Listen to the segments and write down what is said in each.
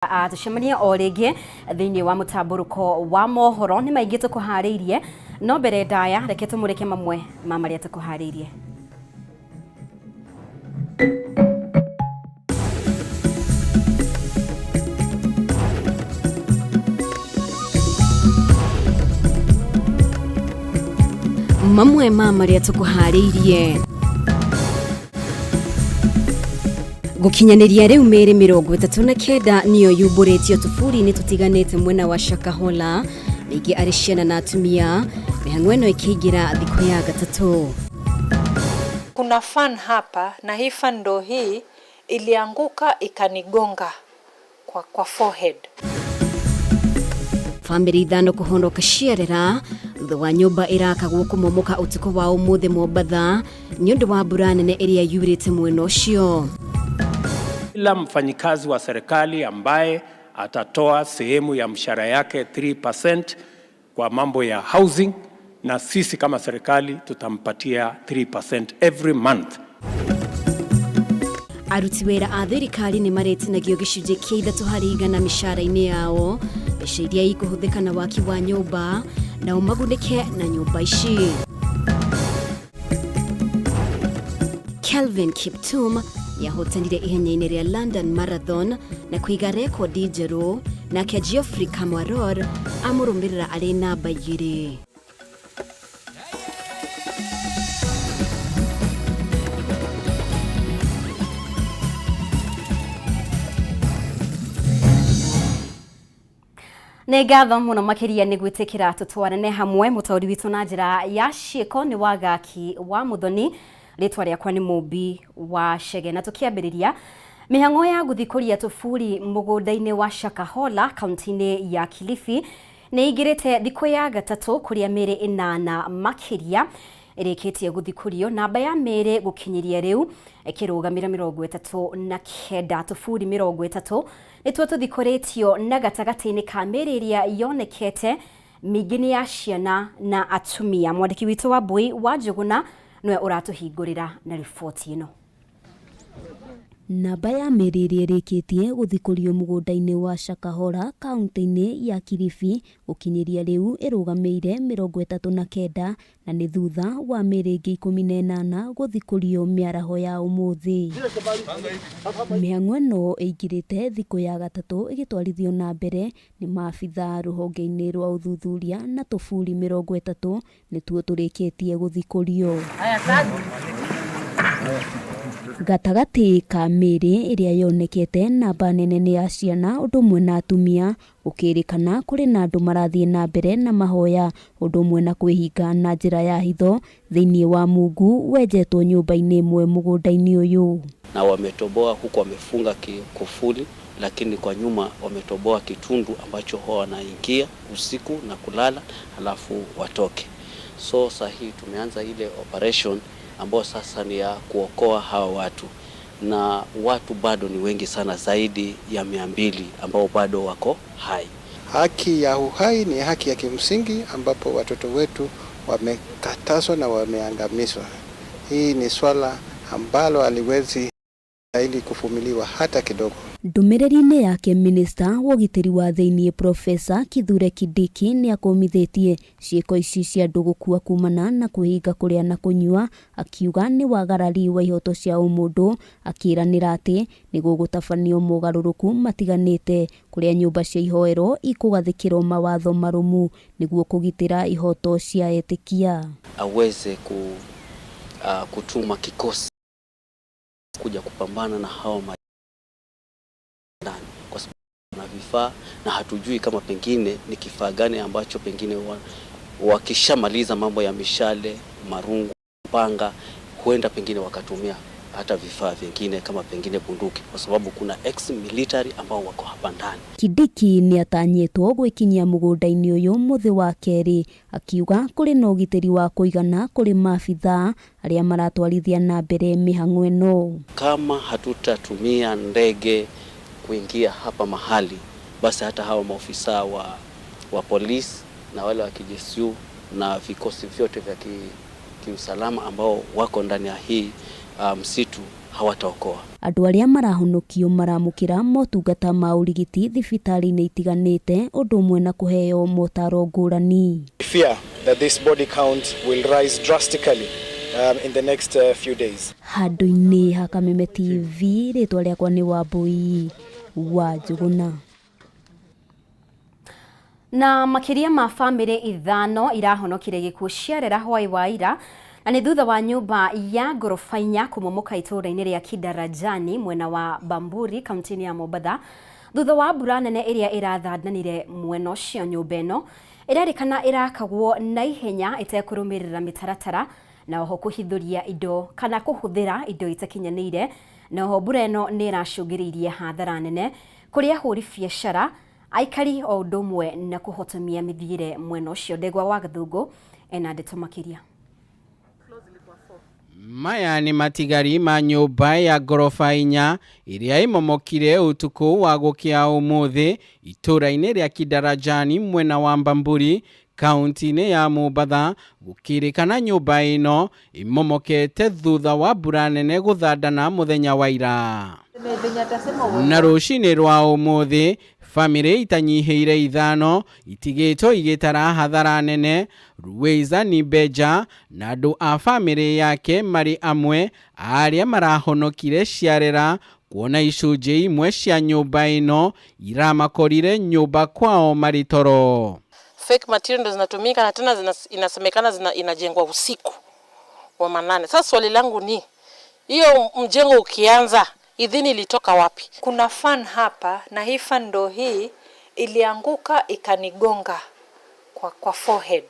Tucemanie o rĩngĩ thĩinĩ wa mũtambũrũko wa mohoro. Nĩ maingĩ tũkũharĩirie, no mbere ndaya reke tũmũrĩke mamwe ma marĩa tũkũharĩirie. Mamwe ma marĩa tũkũharĩirie: gũkinyanĩria rĩu mĩĩrĩ 39 nĩyo yumbũrĩtio tũburi-inĩ tũtiganĩte mwena wa Shakahola, mĩingĩ arĩ ciana na atumia, mĩhang'o ĩno ĩkĩingĩra thikũ ya gatatũ. Kuna fan hapa na hii fan ndo hii ilianguka ikanigonga kwa forehead. Bamĩrĩ 5 kũhonoka ciarera thutha wa nyũmba ĩrakagwo kũmomoka ũtukũ wa ũmũthĩ Mombatha nĩ ũndũ wa mbura nene ĩrĩa yurĩte mwena ũcio. Kila mfanyikazi wa serikali ambaye atatoa sehemu ya mshahara yake 3% kwa mambo ya housing, na sisi kama serikali tutampatia 3% every month. Aruti wĩra a thirikari nĩ maretinagio gĩcunjĩ kĩa 3% mĩcara-inĩ yao, mbeca iria ikũhũthĩka na waki wa nyũmba, nao magunĩke na nyũmba ici. Kelvin Kiptum nĩahotanire ihenya-inĩ rĩa London Marathon na kũiga rekondi njerũ, nake Geoffrey Kamworor amũrũmĩrĩra arĩ namba 2. Nĩ ngatho mũno makĩria nĩ gwĩtĩkĩra tũtwarane hamwe. Mũtaũri witũ na njĩra ya ciĩko nĩ Wagaki wa Mũthoni, rĩtwa rĩakwa nĩ Mũmbi wa Chege. Na tũkĩambĩrĩria mĩhang'o ya gũthikũria tũburi mũgũnda-inĩ wa Shakahola kaunti-inĩ ya Kilifi nĩ ĩingĩrĩte thikũ ya gatatũ, kũrĩa mĩĩrĩ 8 makĩria ĩrĩkĩtie gũthikũrio. Namba ya mĩĩrĩ gũkinyĩria rĩu ĩkĩrũgamĩra 39. Tũburi 30 nĩtuo tũthikũrĩtio, na gatagatĩ-inĩ ka mĩĩrĩ ĩrĩa yonekete mĩingĩ nĩ ya ciana na atumia. Mwandĩki witũ wa Mbui wa Njũgũna nĩwe ũratũhingũrĩra na riboti ĩno. Namba ya mĩĩrĩ ĩrĩa ĩrĩkĩtie gũthikũrio mũgũnda-inĩ wa Shakahola kaunti-inĩ ya Kilifi gũkinyĩria rĩu ĩrũgamĩire 39, na nĩ thutha wa mĩĩrĩ ĩngĩ 18 gũthikũrio mĩaraho ya ũmũthĩ. Mĩhang'o ĩno ĩingĩrĩte thikũ ya gatatũ ĩgĩtwarithio na mbere nĩ maabitha rũhonge-inĩ rwa ũthuthuria, na tũburi 30 nĩtuo tũrĩkĩtie gũthikũrio. Gatagatĩ ka mĩĩrĩ ĩrĩa yonekete, namba nene nĩ ya ciana ũndũ ũmwe na atumia. Gũkĩrĩkana kũrĩ na andũ marathiĩ na mbere na mahoya ũndũ ũmwe na kwĩhinga na njĩra ya hitho thĩinĩ wa mungu wenjetwo nyũmba-inĩ ĩmwe mũgũnda-inĩ ũyũ. Na wametoboa huku wamefunga kufuli, lakini kwa nyuma wametoboa kitundu ambacho huwa wanaingia usiku na kulala halafu watoke. So saa hii tumeanza ile operation ambayo sasa ni ya kuokoa hawa watu, na watu bado ni wengi sana, zaidi ya 200 ambao bado wako hai. Haki ya uhai ni haki ya kimsingi ambapo watoto wetu wamekatazwa na wameangamizwa. Hii ni swala ambalo haliwezi stahili kuvumiliwa hata kidogo. Ndũmĩrĩri-inĩ yake, minista wa ũgitĩri wa thĩiniĩ Profesa Kithure Kindiki nĩ akũmithĩtie ciĩko ici cia andũ gũkua kumana na kwĩhinga kũrĩa na kũnyua, akiuga nĩ wagarari wa ihoto cia ũmũndũ, akĩranĩra atĩ nĩ gũgũtabanio mogarũrũku matiganĩte kũrĩa nyũmba cia ihoero ikũgathĩkĩrwo mawatho marũmu nĩguo kũgitĩra ihoto cia etĩkia. Aweze kutuma kikosi kuja kupambana na hao majirani, kwa sababu na vifaa na hatujui kama pengine ni kifaa gani ambacho pengine wakishamaliza mambo ya mishale, marungu, panga, huenda pengine wakatumia hata vifaa vingine kama pengine bunduki, kwa sababu kuna ex military ambao wako hapa ndani. Kindiki nĩ atanyĩtwo gwĩkinyia mũgũnda-inĩ ũyũ mũthĩ wa kerĩ, akiuga kũrĩ na ũgitĩri wa kũigana kũrĩ maabithaa arĩa maratwarithia na mbere mĩhang'o ĩno. Kama hatutatumia ndege kuingia hapa mahali, basi hata hawa maofisa wa polisi na wale wa kijeshi na vikosi vyote vya kiusalama ambao wako ndani ya hii msitu Hawataokoa. Andũ arĩa marahonokio maramũkĩra motungata ma ũrigiti thibitarĩ-inĩ itiganĩte ũndũ ũmwe na kũheo motaro ngũrani. Fear that this body count will rise drastically in the next few days. Handũ-inĩ ha Kameme TV, rĩtwa rĩakwa nĩ Wambui wa Njũgũna. Na makĩria ma bamĩrĩ 5 irahonokire gĩkuũ ciarera hwaĩ wa ira na nĩ thutha wa nyũmba ya ngoroba 4 kũmomoka itũũra-inĩ rĩa Kidarajani mwena wa Bamburi kaunti-inĩ ya Mombatha thutha wa mbura nene ĩrĩa ĩrathandanire mwena ũcio. Nyũmba ĩno ĩrerĩkana ĩrakagwo na ihenya ĩtekũrũmĩrĩra mĩtaratara na oho kũhithũria indo kana kũhũthĩra indo itakinyanĩire, na oho mbura ĩno nĩ ĩracũngĩrĩirie hathara nene kũrĩ ahũri biacara, aikari o ũndũ ũmwe na kũhotomia mĩthiĩre mwena ũcio. Ndegwa wa Gathũngũ ena ndeto makĩria. Maya nĩ matigari ma nyũmba ya ngoroba 4 ĩrĩa ĩmomokire ũtukũ wa gũkĩa ũmũthĩ itũũra-inĩ rĩa Kidarajani mwena wa Bamburi kaunti-inĩ ya Mombatha. Gũkĩrĩkana nyũmba ĩno ĩmomokete thutha wa mbura nene gũthandana mũthenya wa ira. Na rũcinĩ rwa ũmũthĩ bamĩrĩ itanyihĩire 5 itigĩtwo igĩtara hathara nene. Ruweiza Nibeja na andũ a bamĩrĩ yake marĩ amwe arĩa marahonokire ciarera kuona icunjĩ imwe cia nyũmba ĩno iramakorire nyũmba kwao marĩ toro. Fake material ndo zinatumika na tena inasemekana inajengwa usiku wa manane. Sasa swali langu ni hiyo mjengo ukianza idhini ilitoka wapi? Kuna fan hapa na hii fan ndo hii ilianguka ikanigonga kwa forehead.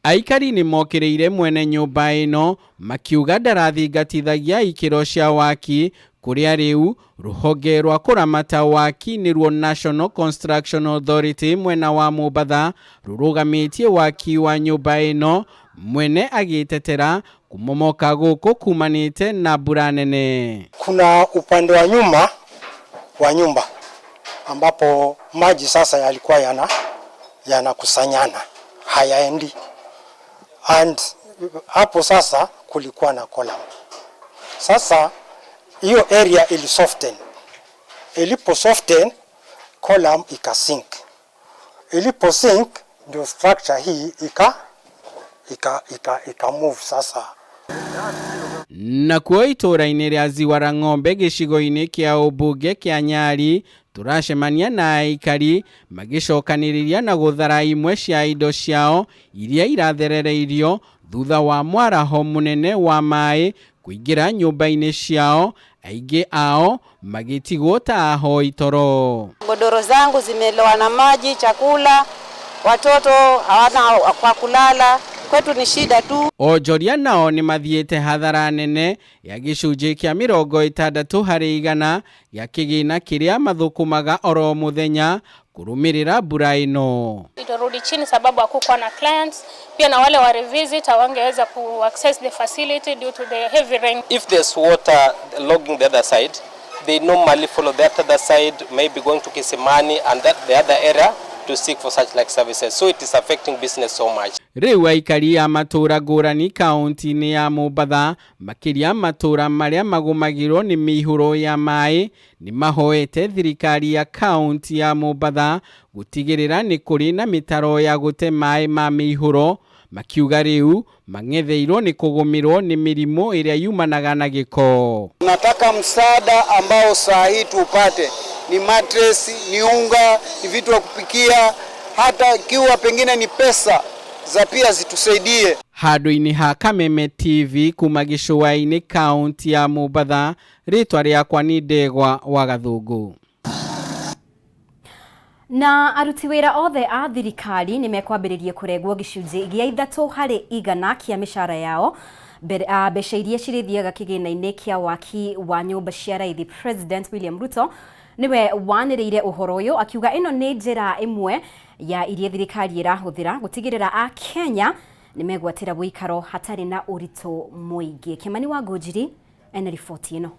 Aikari nĩ mokĩrĩire mwene nyũmba ĩno makiuga ndarathingatithagia ikĩro cia waki kũrĩa rĩu rũhonge rwa kũramata waki nĩruo National Construction Authority mwena wa Mombatha rũrũgamĩtie waki wa nyũmba ĩno, mwene agĩtetera kumomoka gũkũ kumanĩte na mbura nene. Kuna upande wa nyuma wa nyumba ambapo maji sasa yalikuwa yanakusanyana hayaendi, and hapo sasa kulikuwa na column. Sasa hiyo area ili soften, ilipo soften column ikasink, ilipo sink ndio structure hii ika move sasa. Nakuo itũũra-inĩ rĩa Ziwa la Ng'ombe gĩcigo-inĩ kĩa ũmbunge kĩa Nyali tũracemania na aikari magĩcokanĩrĩria na gũthara imwe cia indo ciao iria iratherereirio thutha wa mwaraho mũnene wa maĩ kũingĩra nyũmba-inĩ ciao, aingĩ ao magĩtigwo ta ahoi toro. Godoro zangu zimelowa na maji, chakula, watoto hawana kwa kulala, kwetu ni shida tu. Onjoria nao nĩ mathiĩte hathara nene ya gĩcunjĩ kĩa 60 harĩ igana gĩa kĩgĩna kĩrĩa mathũkũmaga oro mũthenya kũrũmĩrĩra mbura ĩno. Itarudi chini sababu hakukuwa na clients, pia na wale wa revisit hawangeweza ku access the facility due to the heavy rain. If there's water logging the other side, they normally follow that other side, maybe going to Kisimani and that the other area to seek for such like services. So it is affecting business so much. Rĩu aikari a matũũra ngũrani kaunti-inĩ ya Mombatha makĩria matũũra marĩa magũmagĩrwo nĩ mĩihũro ya maĩ nĩ mahoete thirikari ya kaunti ya Mombatha gũtigĩrĩra nĩ kũrĩ na mĩtaro ya gũte maĩ ma mĩihũro, makiuga rĩu mang'etheirwo nĩ kũgũmĩrwo nĩ mĩrimũ ĩrĩa yumanaga na gĩko. Nataka msaada ambao saa hii tuupate, ni mattress, ni unga, ni vitu vya kupikia, hata kiwa pengine ni pesa za pia zitusaidie. Handũ-inĩ ha Kameme TV kuma gĩcũa-inĩ kaunti ya Mombatha, rĩtwa rĩakwa nĩ Ndegwa wa Gathũngũ. Na aruti wĩra othe a thirikari nĩ mekwambĩrĩria kũrengwo gĩcunjĩ gĩa 3 harĩ igana kĩa mĩcara yao mbeca iria cirĩthiaga kĩgĩna-inĩ kĩa waki wa nyũmba cia raithi. President William Ruto niwe wanĩrĩire ũhoro ũyũ akiuga ĩno nĩ njĩra ĩmwe ya iria thirikari ĩrahũthĩra gũtigĩrĩra a Kenya nĩ megwatĩra ũikaro hatarĩ na ũritũ mũingĩ. Kĩmani wa Ngũnjiri ena riboti ĩno.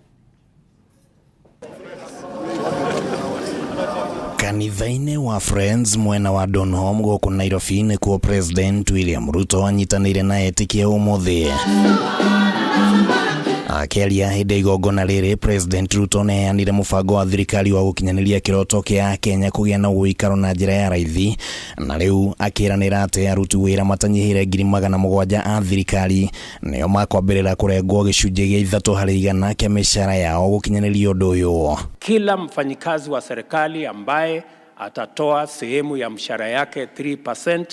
Kanitha-inĩ wa Friends mwena wa Donholm gũkũ Nairobi nĩkuo President William Ruto anyitanĩire na etĩkia ũmũthĩ. Akĩaria hĩndĩ ya igongona rĩrĩ, President Ruto nĩaheanire mũbango wa thirikari wa gũkinyanĩria kĩroto kĩa Kenya kũgĩa na ũikaro na njĩra ya raithi, na rĩu akĩranĩra atĩ aruti wĩra matanyihĩire 700,000 a thirikari nĩo makwambĩrĩra kũrengwo gĩcunjĩ gĩa 3% kĩa mĩcara yao gũkinyanĩria ũndũ ũyũ. Kila mfanyikazi wa serikali ambaye atatoa sehemu ya mshahara yake 3%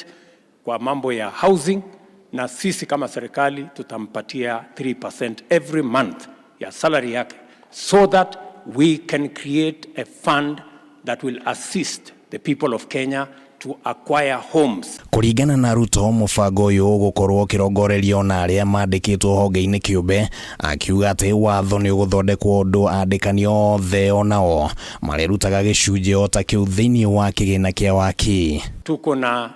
kwa mambo ya housing, na sisi kama serikali tutampatia 3% every month ya salary yake, so that we can create a fund that will assist the people of Kenya to acquire homes. Kũringana na Ruto, mũbango ũyũ ũgũkorwo ũkĩrongorerio na arĩa mandĩkĩtwo honge-inĩ kĩũmbe, akiuga atĩ watho nĩ ũgũthondekwo ũndũ andĩkani othe onao marĩrutaga gĩcunjĩ o ta kĩu thĩinĩ wa kĩgĩna kĩa waki. Tuko na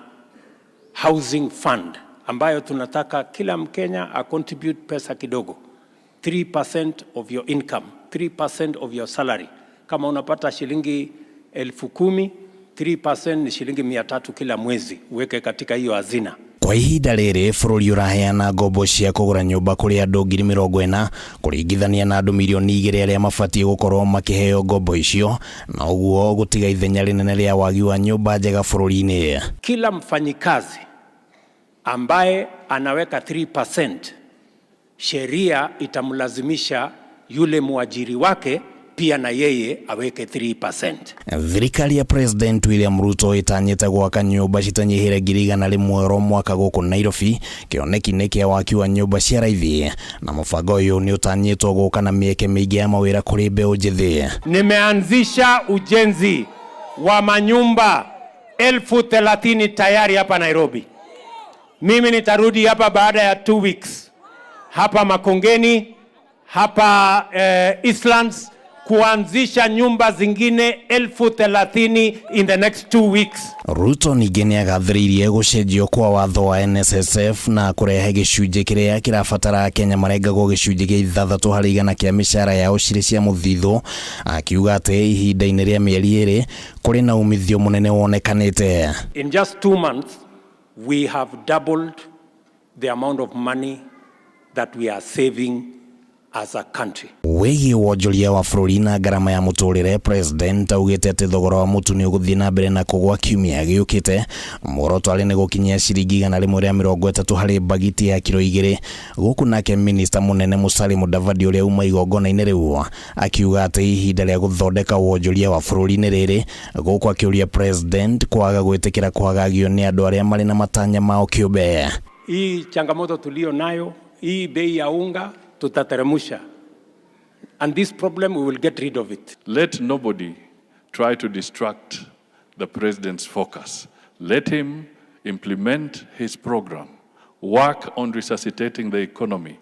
housing fund ambayo tunataka kila Mkenya a contribute pesa kidogo, 3% of your income, 3% of your salary. Kama unapata shilingi 10,000, 3% ni shilingi 300 kila mwezi, uweke katika hiyo hazina. Kwa ihinda rĩrĩ bũrũri ũraheana ngombo cia kũgũra nyũmba kũrĩ andũ 40,000 kũringithania na andũ 2 mirioni arĩa mabatiĩ gũkorwo makĩheo ngombo icio, na ũguo gũtiga ithenya rĩnene rĩa wagi wa nyũmba njega bũrũri-inĩ. Kila mfanyikazi ambaye anaweka 3%, sheria itamlazimisha yule mwajiri wake pia na yeye aweke 3%. Thirikari ya President William Ruto ĩtanyĩte gwaka nyũmba citanyihĩire 100,000 oro mwaka gũkũ Nairobi, kĩoneki-inĩ kĩa waki wa nyũmba cia raithi, na mũbango ũyũ nĩ ũtanyĩtwo gũka na mĩeke mĩingĩ ya mawĩra kũrĩ mbeũ njĩthĩ. Nimeanzisha ujenzi wa manyumba 30,000 tayari hapa Nairobi. Mimi nitarudi hapa baada ya 2 weeks hapa Makongeni, hapa Eastlands kuanzisha nyumba zingine 30,000 in the next 2 weeks. Ruto ningĩ nĩagathĩrĩirie gũcenjio kwa watho wa NSSF na kũrehe gĩcunjĩ kĩrĩa kĩrabatara Akenya marengagwo gĩcunjĩ kĩa 6% kĩa mĩcara yao cirĩ cia mũthithũ, akiuga atĩ ihinda-inĩ rĩa mĩeri 2 kũrĩ na umithio mũnene wonekanĩte. In just 2 months we have doubled the amount of money that we are saving as a country. Wĩgiĩ wonjoria wa bũrũri na ngarama ya mũtũrĩre, President augĩte atĩ thogora wa mũtu nĩ ũgũthiĩ na mbere na kũgwa kiumia gĩũkĩte, muoroto arĩ nĩ gũkinyia ciringi 130 harĩ bagiti ya kiro 2. Gũkũ nake minista mũnene Musalia Mudavadi ũrĩa uma igongona-inĩ rĩu akiuga atĩ ihinda rĩa gũthondeka wonjoria wa bũrũri nĩ rĩrĩ, gũkũ akĩũria President kwaga gwĩtĩkĩra kwagagio nĩ andũ arĩa marĩ na matanya mao kĩũmbe. Hii changamoto tulio nayo, hii bei ya unga tutateremusha. And this problem we will get rid of it. Let nobody try to distract the president's focus. Let him implement his program, work on resuscitating the economy.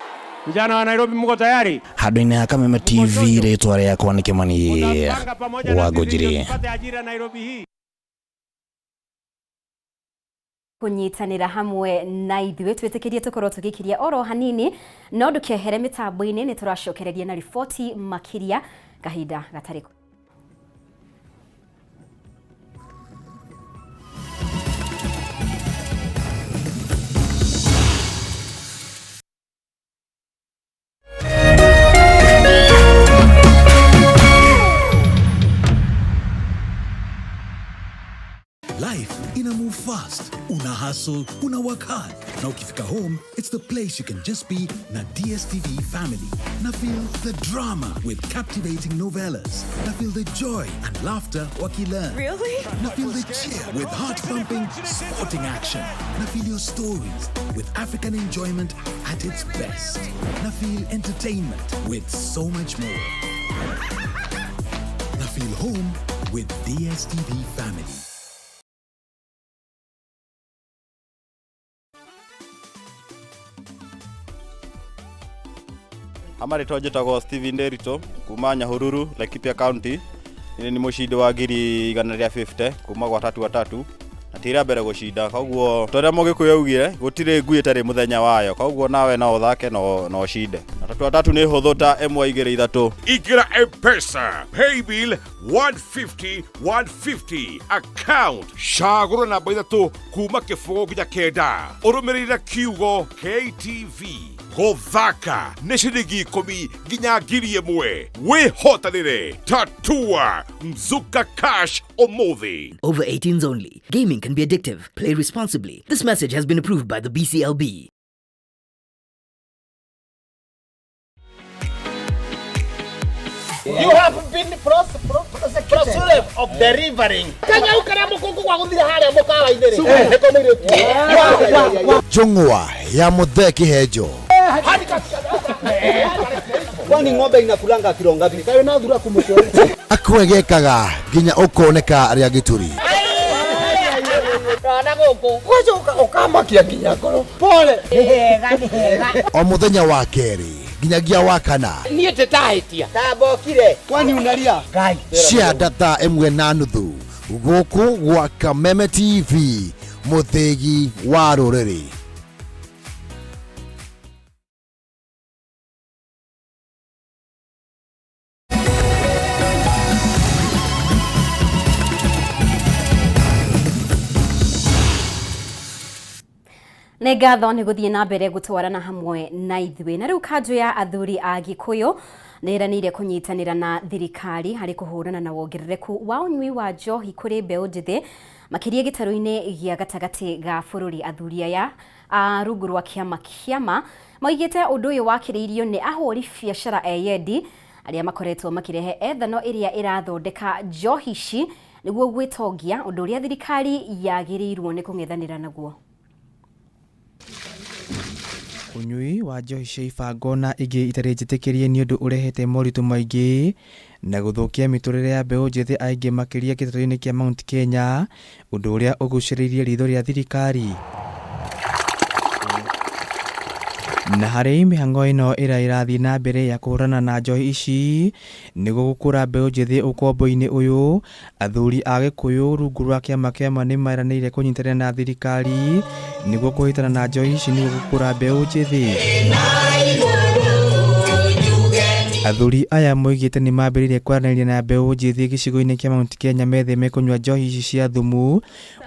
Vijana wa Nairobi, mko tayari? Handũ-inĩ ha Kameme TV, rĩtwa rĩakwa nĩ Kĩmani wa Ngũnjiri. Tupate ajira Nairobi hii. Kunyitanĩra hamwe na ithuĩ twĩtĩkĩrie tũkorwo tũgĩkiria oro hanini, no ndũkehere mĩtambo-inĩ, nĩ tũracokereria na riboti makĩria kahinda gatarĩ. Life ina move fast. Una hustle, una work hard. Na ukifika home, it's the place you can just be na DSTV family. Na feel the drama with captivating novellas. Na feel the joy and laughter wakilearn. Really? Na feel the cheer with heart-pumping sporting action. Na feel your stories with African enjoyment at its best. Na feel entertainment with so much more. Na feel home with DSTV family. Amarĩtwa njĩtagwo Steven Nderito kuma Nyahururu, Laikipia County. Nĩ nĩ mũcindi wa 150,000 kuma gwa Tatu Watatu, na ti rĩa mbere gũcinda, koguo ta ũrĩa Mũgĩkũyũ augire, gũtirĩ ngui ĩtarĩ mũthenya wayo, koguo nawe no ũthake no ũcinde, na Tatu Watatu nĩ hũthũ ta 1 2 3. Ikira M-Pesa Paybill 150 150 account, cagũra namba 3 kuma 0 nginya 9, ũrũmĩrĩire kiugo KTV. Gũthaka nĩ ciringi 10 nginya 1000. Wĩhotanĩre tatua Mzuka Cash ũmũthĩ. Over 18s only. Gaming can be addictive. Play responsibly. This message has been approved by the BCLB. You have been prosecuted of delivering. Kanyau karia mukungu gwa guthire haria mukawa-inĩ rĩ. Nĩko mũirĩtu. Njũng'wa ya Muthee Kĩhenjo. Kwani ng'ombe inakulanga kilo ngapi? Kayo na thura kumucore. Akwegekaga nginya ũkoneka rĩa gĩturi. Rona gũkũ. Gwacoka ũkamakia nginya ngoro. Pole. Nĩ hega, nĩ hega. O mũthenya wa kerĩ nginyagia wa kana. Niĩ ndĩtahĩtia. Tambokire. Kwani unalia? Ngai. Cia data 1.5 gũkũ gwa Kameme TV mũthĩgi wa rũrĩrĩ. Nĩ ngatho nĩ gũthiĩ na mbere gũtwarana hamwe na ithuĩ. Na rĩu kanjũ ya athuri a Gĩkũyũ nĩ ĩranĩire kũnyitanĩra na thirikari harĩ kũhũrana na wongerereku wa ũnyui wa njohi kũrĩ mbeũ njĩthĩ makĩria gĩtarũ-inĩ gĩa gatagatĩ ga bũrũri. Athuri aya a rungu rwa kĩama kĩama moigĩte ũndũ ũyũ wakĩrĩirio nĩ ahũri biacara eyendi arĩa makoretwo makĩrehe ethano ĩrĩa ĩrathondeka njohi ici nĩguo gwĩtongia, ũndũ ũrĩa thirikari yagĩrĩirwo nĩ kũng'ethanĩra naguo. Ũnyui wa njohi cia ibango na ingĩ itarĩ njĩtĩkĩrie nĩ ũndũ ũrehete moritũ maingĩ na gũthũkia mĩtũrĩre ya mbeũ njĩthĩ aingĩ makĩria gĩtarũ-inĩ kĩa Mount Kenya, ũndũ ũrĩa ũgucĩrĩirie ritho rĩa thirikari. Na harĩ mĩhang'o ĩno ĩrĩa ĩrathiĩ na mbere ya kũhũrana na njohi ici nĩguo gũkũra mbeũ njĩthĩ ũkombo-inĩ ũyũ, athuri a Gĩkũyũ rungu rwa kĩama kĩama nĩ meranĩire kũnyitanĩra na thirikari nĩguo kũhĩtana na njohi ici nĩguo gũkũra mbeũ njĩthĩ. Athuri aya moigĩte nĩ mambĩrĩirie kwaranĩria na mbeũ njĩthĩ gĩcigo-inĩ kĩa Mount Kenya metheme kũnyua njohi ici cia thumu.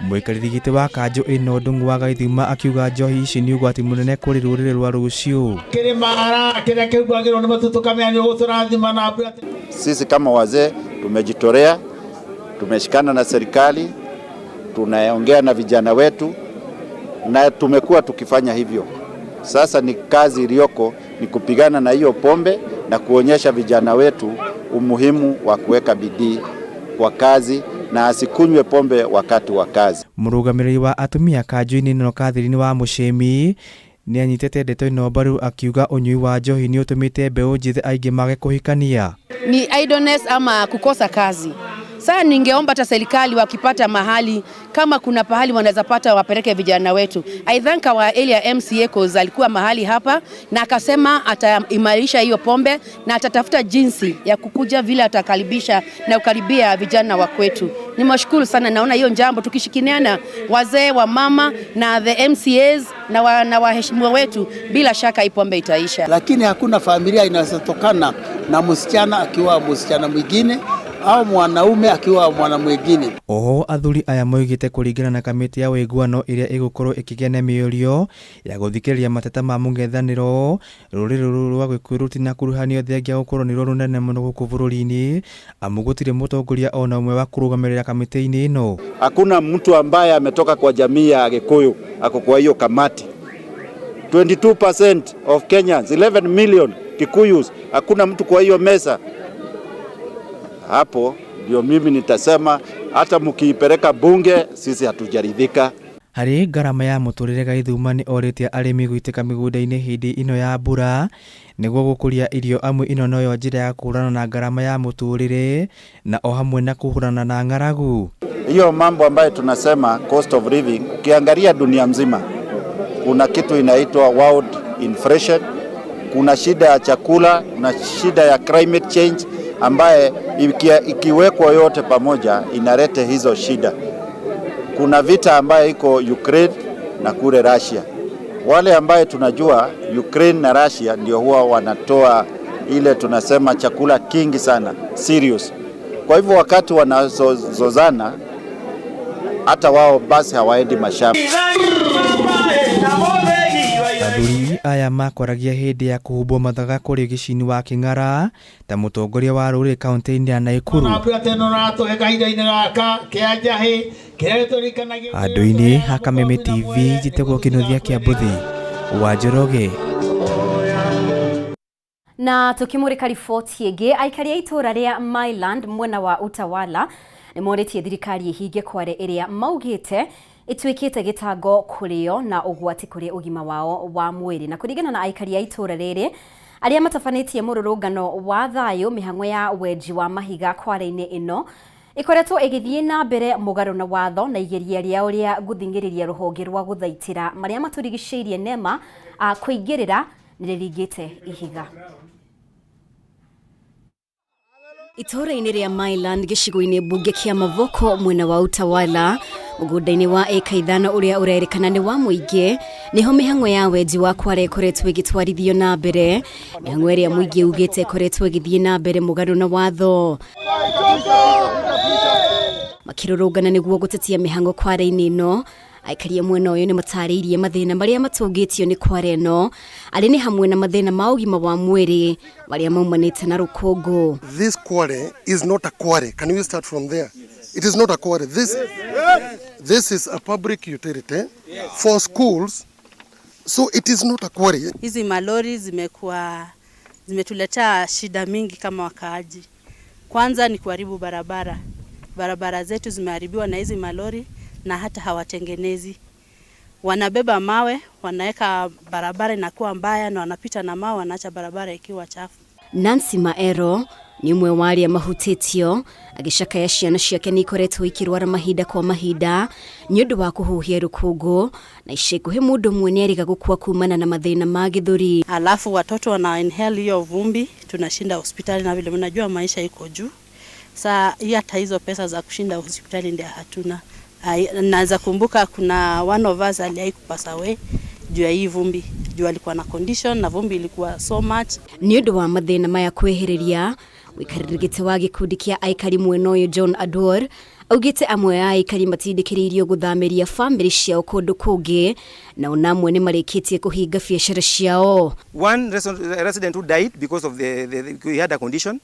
Mũikarĩri gĩtĩ wa kanjũ ĩno Ndung'u wa Gaithima akiuga njohi ici nĩ ũgwati mũnene kũrĩ rũrĩrĩ rwa rũciũ. Kĩrĩma kĩrĩa kĩhumbagĩrwo nĩ matu tũkamenya nĩ ũgũtũrathima na mbura. Sisi kama wazee tumejitolea, tumeshikana na serikali, tunaongea na vijana wetu na tumekuwa tukifanya hivyo. Sasa ni kazi iliyoko ni kupigana na hiyo pombe na kuonyesha vijana wetu umuhimu wa kuweka bidii kwa kazi na asikunywe pombe wakati wa kazi. Mũrũgamĩrĩri wa atumia kanjũ-inĩ ĩno Catherine wa Mũcemi nĩ anyitĩte ndeto ĩno mbaru akiuga ũnyui wa njohi nĩ ũtũmĩte mbeũ njĩthĩ aingĩ mage kũhikania. Ni idleness ama kukosa kazi. Sasa ningeomba hata serikali wakipata mahali kama kuna pahali wanaweza pata wapeleke vijana wetu. I thank our area MCA cause alikuwa mahali hapa na akasema ataimarisha hiyo pombe na atatafuta jinsi ya kukuja vile atakaribisha na kukaribia vijana wa kwetu. Nimewashukuru sana, naona hiyo jambo tukishikiniana wazee wa mama na the MCAs na waheshimiwa wetu, bila shaka hii pombe itaisha. Lakini hakuna familia inaweza na msichana akiwa msichana mwingine au mwanaume akiwa mwana mwingine. Oho athuri aya moigĩte kũringana na kamĩtĩ ya ũiguano ĩrĩa ĩgũkorwo ĩkĩgĩa na mĩario ya gũthikĩrĩria mateta ma mũng'ethanĩro, rũrĩrĩ rũrũ rwa Gĩkũyũ rũtinakuruhanio thengia gũkorwo nĩruo rũnene mũno gũkũ bũrũri-inĩ, amu gũtirĩ mũtongoria ona ũmwe wa kũrũgamĩrĩra kamĩtĩ-inĩ ĩno. Hakuna mtu ambaye ametoka kwa jamii ya Gĩkũyũ ako kwa hiyo kamati. 22% of Kenyans, 11 million Kikuyus, hakuna mtu kwa hiyo meza. Hapo ndio mimi nitasema hata mkiipeleka bunge sisi hatujaridhika. Harĩ ngarama ya mũtũrĩre Gaithuma nĩ orĩtie arĩmi gũitĩka mĩgũnda-inĩ hĩndĩ ĩno ya mbura nĩguo gũkũria irio amu ĩno noyo njĩra ya kũhũrana na ngarama ya mũtũrĩre na o hamwe na kũhũrana na ng'aragu. Hiyo mambo ambayo tunasema cost of living, ukiangalia dunia mzima kuna kitu inaitwa world inflation, kuna shida ya chakula, kuna shida ya climate change ambaye ikiwekwa yote pamoja inaleta hizo shida. Kuna vita ambaye iko Ukraine na kule Russia. Wale ambaye tunajua Ukraine na Russia ndio huwa wanatoa ile tunasema chakula kingi sana serious. Kwa hivyo wakati wanazozana hata wao basi hawaendi mashamba. Athuri aya makwaragia hĩndĩ ya kũhumbwo mathaga kũrĩ Gĩcini wa Kĩng'ara ta mũtongoria wa rũrĩrĩ kaunti-inĩ ya Naikuru. Handũ-inĩ ha Kameme TV njĩtagwo Kĩnuthia kĩa Mbũthi wa Njoroge. Na tukimurika riboti ĩngĩ, aikari a itũũra rĩa Myland mwena wa Utawala nĩ morĩtie thirikari ĩhinge kware ĩrĩa maugĩte ĩtuĩkĩte gĩtango kũrĩo na ũgwati kũrĩ ũgima wao wa mwĩrĩ. Na kũringana na aikari a itũũra rĩrĩ arĩa matabanĩtie mũrũrũngano wa thayũ, mĩhang'o ya wenji wa mahiga kware-inĩ ĩno ĩkoretwo ĩgĩthiĩ na mbere mũgarũ na watho na igeria rĩao rĩa gũthing'ĩrĩria rũhonge rwa gũthaitĩra marĩa matũrigicĩirie NEMA kũingĩrĩra nĩrĩringĩte ihiga. Itũũra-inĩ rĩa Myland gĩcigo-inĩ mbunge kĩa Mavoko mwena wa Utawala, mũgũnda-inĩ wa ĩka 5 ũrĩa ũrerĩkana nĩ wa mũingĩ, nĩho mĩhang'o ya wenji wa kware ĩkoretwo ĩgĩtwarithio na mbere, mĩhang'o ĩrĩa mũingĩ ugĩte ĩkoretwo ĩgĩthiĩ na mbere mũgarũ na watho. Makĩrũrũngana nĩguo gũtetia mĩhang'o kware-inĩ ĩno, aikari a mwena ũyũ nĩ matarĩirie mathĩna marĩa matũngĩtio nĩ kware ĩno, arĩ nĩ hamwe na mathĩna ma ũgima wa mwĩrĩ marĩa maumanĩte na rũkũngũ. This quarry is not a quarry. Can we start from there? It is not a quarry. This is a public utility for schools. So it is not a quarry. Hizi malori zimekuwa zimetuletea shida mingi kama wakaaji. Kwanza ni kuharibu barabara. Barabara zetu zimeharibiwa na hizi malori na hata hawatengenezi. Wanabeba mawe, wanaweka barabara inakuwa mbaya na wanapita na mawe, wanaacha barabara ikiwa chafu. Nancy Maero nĩ ũmwe wa arĩa mahutĩtio agĩcakaya ciana ciake nĩ ikoretwo ikĩrwara mahinda kwa mahinda nĩ ũndũ wa kũhuhia rũkũngũ, na ica ikuhĩ mũndũ ũmwe nĩ erĩga gũkua kumana na mathĩna ma gĩthũri. Alafu watoto wana inhale hiyo vumbi, tunashinda hospitali na vile mnajua maisha iko juu. Saa hii hata hizo pesa za kushinda hospitali ndio hatuna. Naweza kumbuka kuna one of us aliwahi kupass away juu ya hii vumbi, juu alikuwa na condition na vumbi ilikuwa so much. Nĩ ũndũ wa mathĩna maya kwĩhĩrĩria, mũikarĩri gĩtĩ wa gĩkundi kĩa aikari mwena ũyũ John Adwor augĩte amwe a aikari matindĩkĩrĩirio gũthamĩria bamĩrĩ ciao kũndũ kũngĩ, na ona amwe nĩ marĩkĩtie kũhinga biacara ciao. One resident who died because of the he had a condition.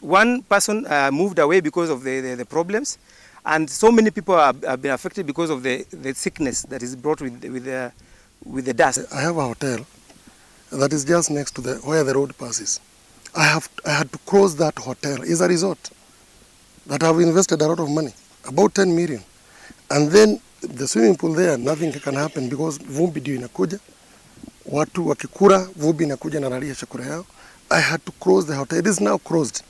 One person moved away because of the problems, and so many people have been affected because of the sickness that is brought with the dust. I have a hotel that is just next to the where the road passes. I had to close that hotel. It's a resort that I've invested a lot of money, about 10 million. And then the swimming pool there, nothing can happen because vumbi ndio inakuja. Watu wakikula vumbi inakuja na lalia chakula yao. I had to close the hotel. It is now closed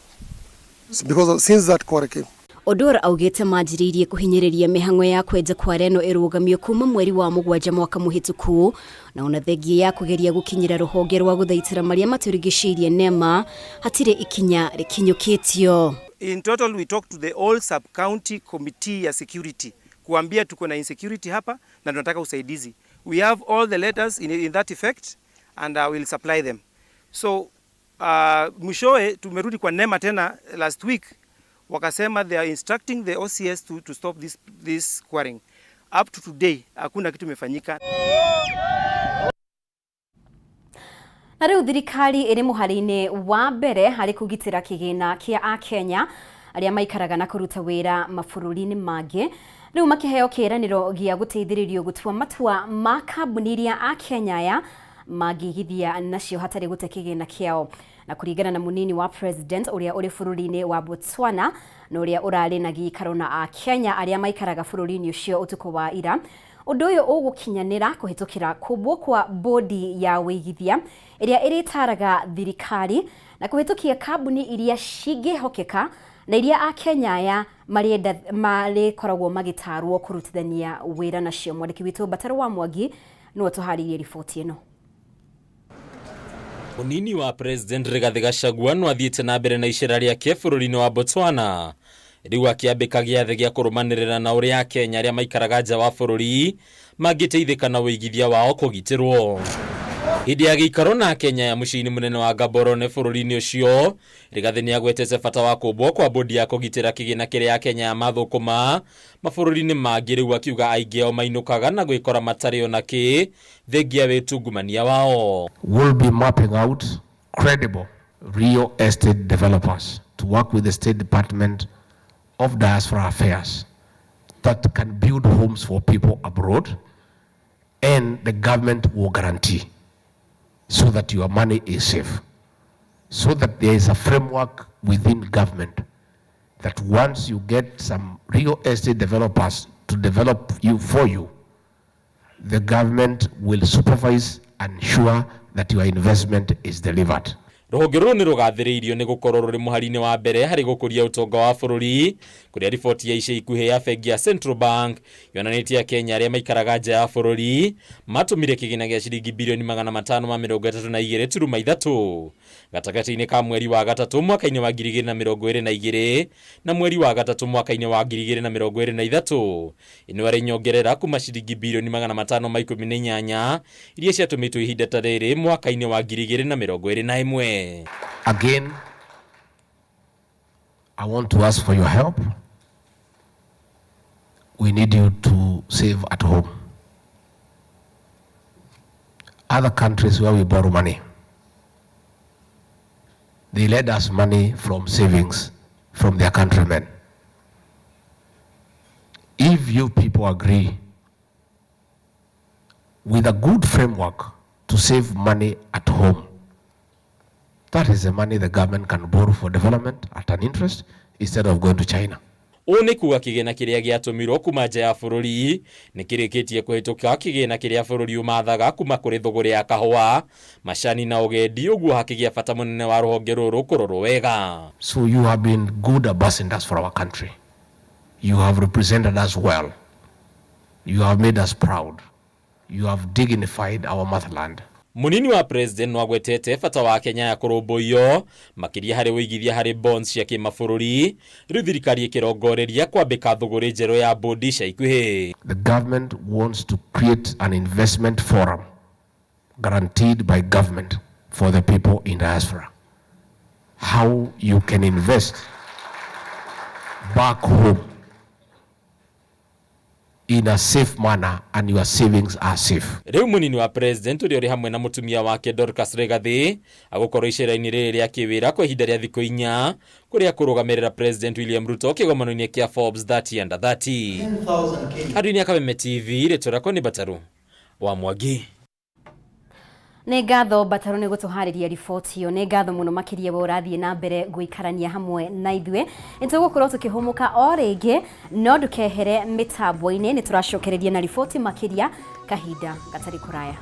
because of, since that quarry came. Odor augĩte manjĩrĩirie kũhinyĩrĩria mĩhang'o ya kwenja kware ĩno ĩrũgamio kuma mweri wa 7 mwaka mũhĩtũku, na ona thengia ya kũgeria gũkinyĩra rũhonge rwa gũthaitĩra marĩa matũrigicĩirie NEMA hatirĩ ikinya rĩkinyũkĩtio. In total we talked to the all sub-county committee ya security kuambia tuko na insecurity hapa na tunataka usaidizi. We have all the letters in that effect and I will supply them. So mwishowe tumerudi kwa NEMA tena last week, wakasema they are instructing the OCS to stop this quarrying. Up to today hakuna kitu imefanyika. Na rĩu thirikari ĩrĩ mũhari-inĩ wa mbere harĩ kũgitĩra kĩgĩna kĩa Akenya arĩa maikaraga na kũruta wĩra mabũrũri-inĩ mangĩ, rĩu makĩheo kĩĩranĩro gĩa gũteithĩrĩrio gũtua matua ma kambuni iria Akenya aya mangĩigithia nacio hatarĩ gũte kĩgĩna kĩao. Na kũringana na mũnini wa president ũrĩa ũrĩ bũrũri-inĩ wa Botswana na ũrĩa ũrarĩ na gĩikaro na Akenya arĩa maikaraga bũrũri-inĩ ũcio ũtukũ wa ira, ũndũ ũyũ ũgũkinyanĩra kũhĩtũkĩra kũmbwo kwa bodi ya wĩigithia ĩrĩa ĩrĩtaraga thirikari na kũhĩtũkia kambuni iria cingĩhokeka na iria Akenya aya marĩkoragwo magĩtarwo kũrutithania wĩra nacio. Mwandĩki witũ Mbataro wa Mwangi nĩwe tũharĩirie riboti ĩno. Mũnini wa President Rigathi Gachagua no athiĩte na mbere na icera rĩake bũrũri-inĩ wa Botswana, rĩu akĩambĩka gĩathĩ gĩa kũrũmanĩrĩra na ũrĩa Akenya arĩa maikaraga nja wa bũrũri mangĩteithĩka na ũigithia wao kũgitĩrwo. Hĩndĩ ya gĩikaro na Kenya ya mũciĩ-inĩ mũnene wa Gaborone bũrũri-inĩ ũcio, Rigathĩ nĩagwetete bata wa kũmbwo kwa bodi ya kũgitĩra kĩgĩna kĩrĩa Kenya ya mathũkũma mabũrũri-inĩ mangĩ rĩu akiuga aingĩ ao mainũkaga na gwĩkora matarĩ ona kĩ thengia wĩtungumania wao. Will be mapping out credible real estate developers to work with the State Department of Diaspora Affairs that can build homes for people abroad, and the government will guarantee so that your money is safe, so that there is a framework within government that once you get some real estate developers to develop you for you, the government will supervise and ensure that your investment is delivered. Rũhonge rũrũ nĩ rũgathĩrĩirio nĩ gũkorwo rũrĩ mũhari-inĩ wa mbere harĩ gũkũria ũtonga wa bũrũri kũrĩa riboti ya ica ikuhĩ ya bengi ya Central Bank yonanĩtie Akenya arĩa maikaraga nja ya bũrũri matũmire kĩgĩna gĩa ciringi birioni 532.3 gatagatĩ-inĩ ka mweri wa gatatũ mwaka-inĩ wa 2022 na mweri wa gatatũ mwaka-inĩ wa 2023. Ĩno arĩ nyongerera kuma ciringi birioni 518 iria ciatũmĩtwo ihinda ta rĩrĩ mwaka-inĩ wa 2021. Again, I want to ask for your help. We need you to save at home. Other countries where we borrow money, they lend us money from savings from their countrymen. If you people agree with a good framework to save money at home, that is the money the government can borrow for development at an interest instead of going to China. Ũũ nĩ kuga kĩgĩna kĩrĩa gĩatũmirwo kuma nja ya bũrũri nĩ kĩrĩkĩtie kũhĩtũka kĩgĩna kĩrĩa bũrũri ũmathaga kuma kũrĩ thũgũrĩ ya kahũa, macani na ũgendi, ũguo hakĩgĩa bata mũnene wa rũhonge rũrũ kũrorwo wega. So you have been good ambassadors for our country. You have represented us well. You have made us proud. You have dignified our motherland. Munini wa president no agwetete bata wa Kenya ya kũrũmbũiyo makĩria harĩ ũigithia harĩ bonds cia kĩmabũrũri rĩu thirikari ĩkĩrongoreria kwambĩka thũgũrĩ njerũ ya bodi ica ikuhĩ. The government wants to create an investment forum guaranteed by government for the people in diaspora. How you can invest back home in a safe manner and your savings are safe. Rĩu munini wa president ũrĩa ũrĩ hamwe na mũtumia wake Dorcas Rigathi agũkorwo icera-inĩ rĩrĩ rĩa kĩwĩra kwa ihinda rĩa thikũ 4 kũrĩa kũrũgamĩrĩra President William Ruto kĩgomano-inĩ kĩa Forbes 30 under 30. Andũ-inĩ a Kameme TV rĩtwa rĩakwa nĩ Bataru wa Mwangi. Nĩ ngatho Bataru nĩ gũtũharĩria riboti ĩyo. Nĩ ngatho mũno makĩria we ũrathiĩ na mbere gũikarania hamwe na ithuĩ. Nĩ tũgũkorwo tũkĩhũmũka o rĩngĩ, no ndũkehere mĩtambo-inĩ, nĩ tũracokereria na riboti makĩria kahinda gatarĩ kũraya.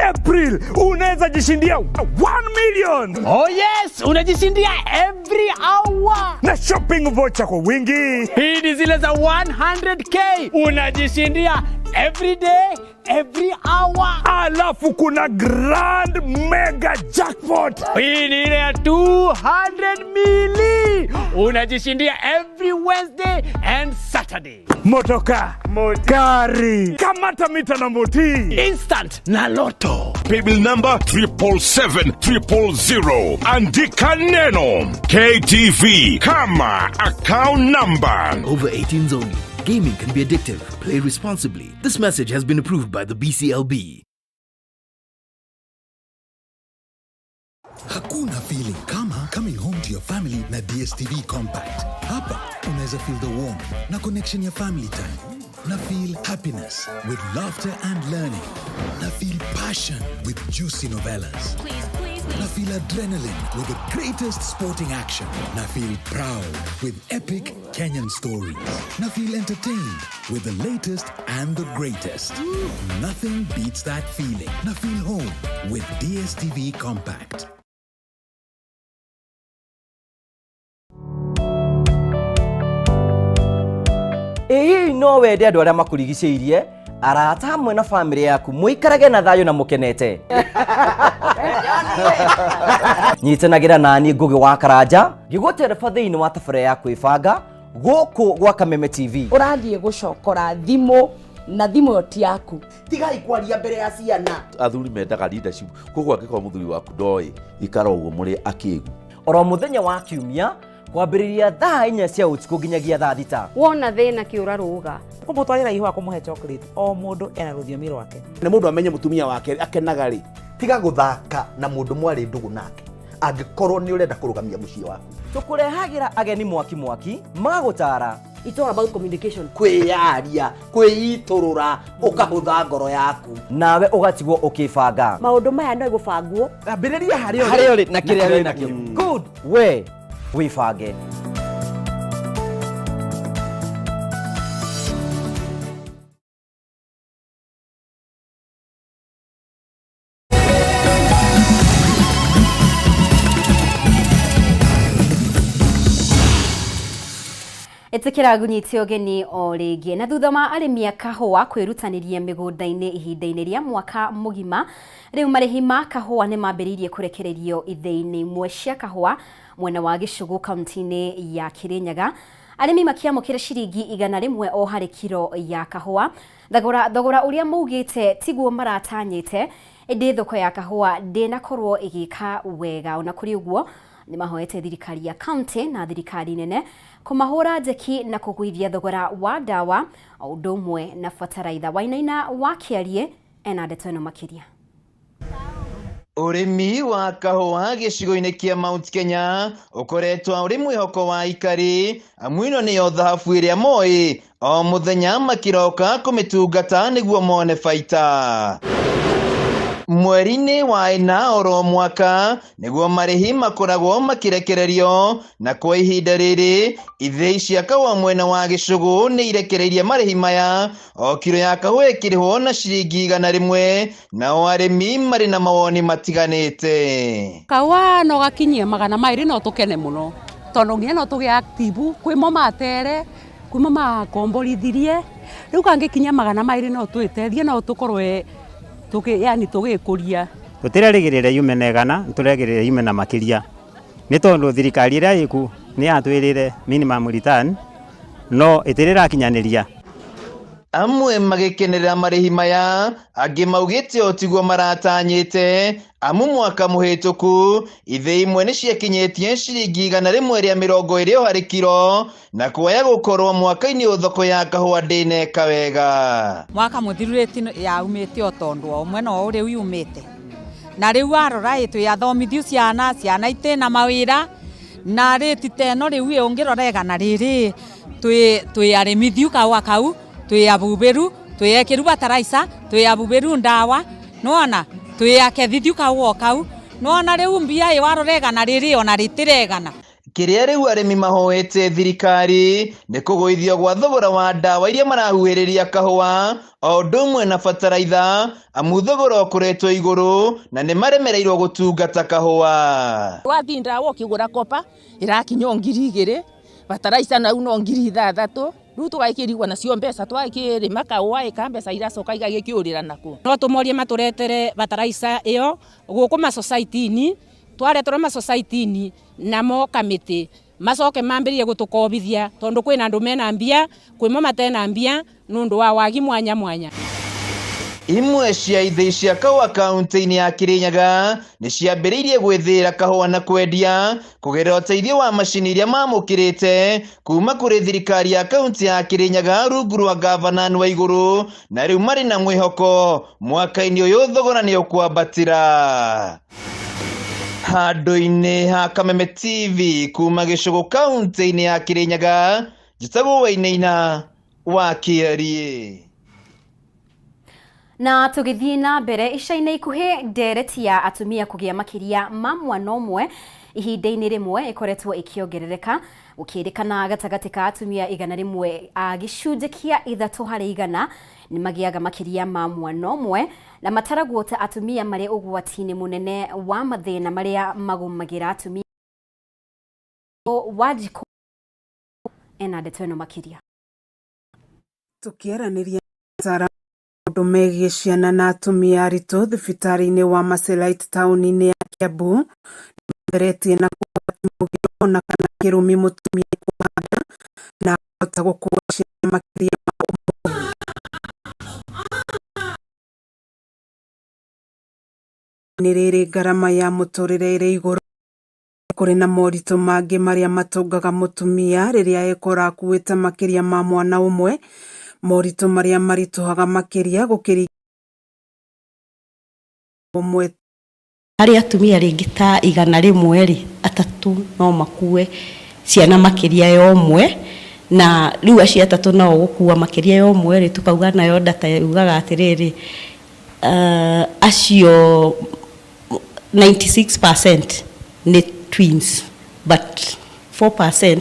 April unaweza jishindia 1 million. Oh yes, unajishindia every hour na shopping voucher kwa wingi. Hii ni zile za 100k unajishindia every day every hour. Alafu kuna grand mega jackpot. Hii ni ile ya 200 mili unajishindia every Wednesday and Saturday. Motoka, gari, kamata mita na moti, instant na loto. Paybill number 777 000. Andika neno KTV kama account number. Over 18s only. Gaming can be addictive. Play responsibly. This message has been approved by the BCLB. Hakuna feeling kama coming home to your family na DStv Compact. Hapa unaweza feel the warmth na connection ya family time, na feel happiness with laughter and learning, na feel passion with juicy novellas, na feel adrenaline with the greatest sporting action, na feel proud with epic Kenyan stories, na feel entertained with the latest and the greatest. Nothing beats that feeling. Na feel home with DStv Compact. Ĩ hihi no wende andũ arĩa makũrigicĩirie Arata hamwe na famĩlĩ yaku mũikarage na thayũ na mũkenete. Nyitanagĩra nani Ngũgĩ wa Karanja ngĩgũtereba thĩinĩ wa tabarĩra ya kwĩbanga gũkũ gwa Kameme TV. Ũrathiĩ gũcokora thimũ na thimũ ĩyo ti yaku. Tigai kwaria mbere ya ciana. Athuri mendaga leadership, koguo angĩkorwo mũthuri waku ndoĩ, ikara ũguo mũrĩ akĩgu. Oro mũthenya wa Kiumia kwambĩrĩria thaa 4 cia ũtukũ nginyagia thaa 6. Wona thĩna kĩũra rũga. Kũmũtwarĩra ihũa kũmũhe chocolate o mũndũ ena rũthiomi rwake. Na mũndũ amenye mũtumia wake akenaga rĩ. Tiga gũthaka na mũndũ mwarĩ ndũgũ nake angĩkorwo nĩ ũrenda kũrũgamia mũciĩ waku. Tũkũrehagĩra ageni mwaki mwaki magũtara. It's all about communication. Kwĩyaria, kwĩitũrũra, ũkahũtha ngoro yaku. Nawe ũgatigwo ũkĩbanga. Maũndũ maya no gũbangwo. Ambĩrĩria harĩa ũrĩ. Harĩa ũrĩ na kĩrĩa wĩ nakĩo. Good. We wĩbange. Ĩtĩkĩra ngũnyite ũgeni o rĩngĩ. Na thutha wa arĩmi a kahũa kwĩrutanĩria mĩgũnda-inĩ ihinda-inĩ rĩa mwaka mũgima, rĩu marĩhi ma kahũa nĩ mambĩrĩirie kũrekererio ithĩi-inĩ imwe cia kahũa mwena wa Gĩcũgũ kaunti-inĩ ya Kĩrĩnyaga. Arĩmi makĩamũkĩra ciringi 100 o harĩ kiro ya kahũa. Thogora, thogora ũrĩa maugĩte tiguo maratanyĩte, ĩndĩ thoko ya kahũa ndĩnakorwo ĩgĩka wega. Ona kũrĩ ũguo, nĩ mahoete thirikari ya kaunti na thirikari nene kũmahũra njeki na kũgũithia thogora wa ndawa o ũndũ ũmwe na bataraitha. Wainaina wa Kĩariĩ ena ndeto ĩno makĩria. Ũrĩmi wa kahũa gĩcigo-inĩ kĩa Mount Kenya ũkoretwo ũrĩ mwĩhoko wa aikari, amu ĩno nĩyo thahabu ĩrĩa moĩ o mũthenya makĩroka kũmĩtungata nĩguo mone baita. Mweri-inĩ wa ĩna oro mwaka nĩguo marĩhi makoragwo makĩrekererio, na kwa ihinda rĩrĩ ithĩi cia kahũa mwena wa Gĩcũgũ nĩ irekereirie marĩhi maya, o kiro ya kahũa ĩkĩrĩhwo na ciringi 100, nao arĩmi marĩ na mawoni matiganĩte. Kahũa no gakinyie 200 no tũkene mũno, tondũ nginya no tũgĩe active, kwĩmo matere, kwĩmo makomborithirie, rĩu kangĩkinya 200 no twĩteithie, no tũkorwe yani tũgĩkũria. Tũtirerĩgĩrĩra yume na 100, nĩtũrerĩgĩrĩra yume na makĩria, nĩ tondũ thirikari ĩrĩa ĩku nĩ yatwĩrĩre minimum return, no ĩtirĩ ĩrakinyanĩria. Amwe magĩkenerera marĩhi maya, angĩ maugĩte o tiguo maratanyĩte, amu mwaka mũhĩtũku ithĩi imwe nĩ ciakinyĩtie ciringi 120 o harĩ kiro, na kwaya gũkorwo mwaka-inĩ ũyũ thoko ya kahũa ndĩneka wega. Mwaka mũthiru rĩti yaumĩte o tondũ o ũmwe no ũrĩu yumĩte, na rĩu warora ĩ twĩ athomithiu ciana, ciana itĩna mawĩra, na rĩti ta ĩno rĩu ĩ ũngĩrora 100 twĩ arĩmithiu kahũa kau, twĩ abubĩru, twĩ ekĩru bataraitha, twĩ abubĩru ndawa, nĩwona twĩ akethithiu kahũa o kau, nĩwona rĩu mbia ĩ warora 100 ona rĩtĩregana. Kĩrĩa rĩu arĩmi mahoete thirikari nĩ kũgũithio gwa thogora wa ndawa iria marahuhĩrĩria kahũa o ũndũ ũmwe na bataraitha, amu thogora ũkoretwo igũrũ na nĩ maremereirwo gũtungata kahũa. Wathiĩ ndawa ũkĩgũra kopa ĩrakinya o 2000, bataraitha nau no 6000, rĩu tũgakĩrigwo nacio mbeca twakĩrĩma kahũa ĩka mbeca iracoka igagĩkĩũrĩra nakuo. No tũmorie matũretere bataraitha ĩyo gũkũ macocaiti-inĩ, twareterwo macocaiti-inĩ namo kamĩtĩ macoke mambĩrĩrie gũtũkobithia, tondũ kwĩna andũ mena mbia, kwĩmo matena mbia nũndũ wa wagi mwanya mwanya. Imwe cia ithĩi cia kahũa kaunti-inĩ ya Kĩrĩnyaga nĩ ciambĩrĩirie gwĩthĩĩra kahũa na kwendia kũgerera ũteithio wa macini iria mamũkĩrĩte kuma kũrĩ thirikari ya kaunti ya Kĩrĩnyaga rungu rwa gavana Anne Waigũrũ, na rĩu marĩ na mwĩhoko mwaka-inĩ ũyũ thogora nĩ ũkwambatĩra. Handũ-inĩ ha Kameme TV kuma Gĩcũgũ kaunti-inĩ ya Kĩrĩnyaga, njĩtagwo Wainaina wa Kĩariĩ. Na tũgĩthiĩ na mbere, ica-inĩ ikuhĩ ndereti ya atumia kũgĩa makĩria ma mwana ũmwe ihinda-inĩ rĩmwe ĩkoretwo ĩkĩongerereka, gũkĩrĩkana gatagatĩ ka atumia 100 a gĩcunjĩ kĩa 3 harĩ 100 nĩ magĩaga makĩria ma mwana ũmwe, na mataragwo ta atumia marĩ ũgwati-inĩ mũnene wa mathĩna marĩa magũmagĩra atumia. Wanjikũ ena ndeto ĩno makĩria. Tũkĩaranĩria maũndũ megiĩ ciana na atumia aritũ thibitarĩ-inĩ wa Mercylight taũni-inĩ ya Kiambu nĩmatheretie na kuuga ti mũgiro ona kana kĩrumi mũtumia kuoha nda na akahota gũkua ciana makĩria ma ũmwe. Ihinda-inĩ rĩrĩ ngarama ya mũtũrĩre ĩrĩ igũrũ, nĩ kũrĩ na moritũ mangĩ marĩa matũngaga mũtumia rĩrĩa ekora akuĩte makĩria ma mwana ũmwe, moritũ marĩa maritũhaga makĩria gũkĩringithanio na ũmwe tu. Harĩ atumia rĩngĩ ta 100 rĩ, atatũ no makue ciana makĩria ya ũmwe, na rĩu acio atatũ nao gũkua makĩria ya ũmwe rĩ, tũkauga nayo data yugaga atĩrĩrĩ, acio 96% nĩ twins but 4%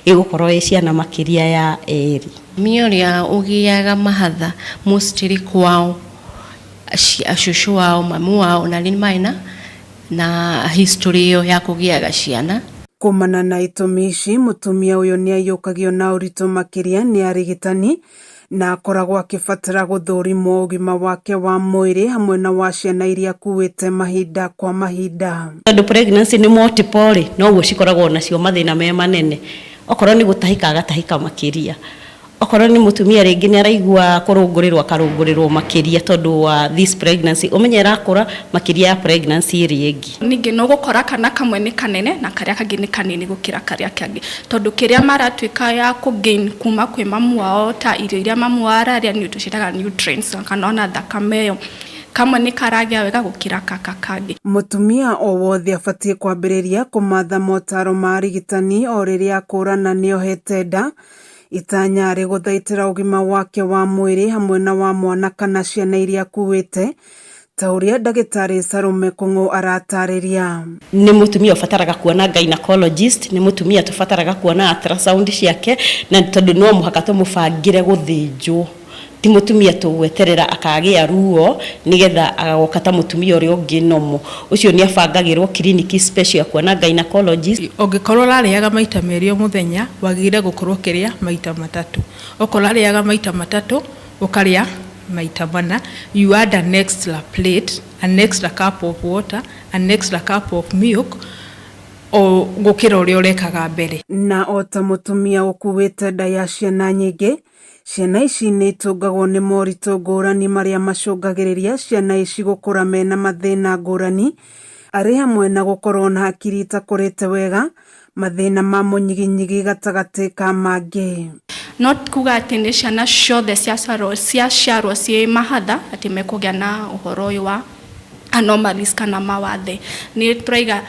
ĩgũkorwo ĩ ciana makĩria ya erĩ. Mũtumia ũrĩa ũgĩaga mahatha mostly kwao cũcũ wao, mamu wao na nĩ marĩ na history ĩyo ya kũgĩaga ciana. Kumana na itũmi ici, mũtumia ũyũ nĩaiyũkagio na ũritũ makĩria nĩ arigitani na akoragwo akĩbatara gũthũrimwo ũgima wake wa mwĩrĩ hamwe na wa ciana iria akuĩte mahinda kwa mahinda. Tondũ pregnancy nĩ multiple rĩ, noguo cikoragwo nacio mathĩna me manene. Okorwo nĩ gũtahĩka agatahĩka makĩria. Okorwo nĩ mũtumia rĩngĩ nĩ araigua kũrũngũrĩrwo akarũngũrĩrwo makĩria tondũ wa this pregnancy. Ũmenye ĩrakũra makĩria ya pregnancy ĩrĩa ĩngĩ. Ningĩ nĩ ũgũkora kana kamwe nĩ kanene na karĩa kangĩ nĩ kanini gũkĩra karĩa kangĩ, tondũ kĩrĩa maratuĩka ya kũ gain kuma kwĩ mamu wao ta irio iria mamu wao ararĩa nĩ tũciĩtaga nutrients kana ona thakame ĩyo, kamwe nĩ karagĩa wega gũkĩra gaka kangĩ. Mũtumia o wothe abatiĩ kwambĩrĩria kũmatha motaro ma arigitani o rĩrĩa akũrana nĩohete nda itanya arĩ gũthaitĩra ũgima wake wa mwĩrĩ hamwe na wa mwana kana ciana iria akuĩte ta ũrĩa ndagĩtarĩ Salome Kung'u aratarĩria. Nĩ mũtumia ũbataraga kuona gynecologist, nĩ mũtumia tũbataraga kuona ultrasound ciake, na tondũ no mũhaka tũmũbangĩre gũthĩnjwo. Ti mũtumia tũgweterera akagĩa ruo nĩgetha agoka ta mũtumia ũrĩa ũngĩ normal. Ũcio nĩ abangagĩrwo clinic special ya kuona gynecologist. Ũngĩkorwo ũrarĩaga maita merĩ o mũthenya, wagĩrĩire gũkorwo ũkĩrĩa maita matatũ. Okorwo ũrarĩaga maita matatũ, ũkarĩa maita mana. You add an extra plate, an extra cup of water, an extra cup of milk, o gũkĩra ũrĩa ũrekaga mbere. Na o ta mũtumia ũkuĩte nda ya ciana nyingĩ, ciana ici nĩ itũngagwo nĩ moritũ ngũrani marĩa macũngagĩrĩria ciana ici gũkũra mena mathĩna ngũrani, arĩ hamwe na gũkorwo na hakiri itakũrĩte wega, mathĩna ma mũnyiginyigi gatagatĩ ka mangĩ. Not kuga atĩ nĩ ciana ciothe ciaciarwo ciĩ mahatha atĩ mekũgĩa na ũhoro ũyũ wa anomalies kana mawathe. Nĩ tũraiga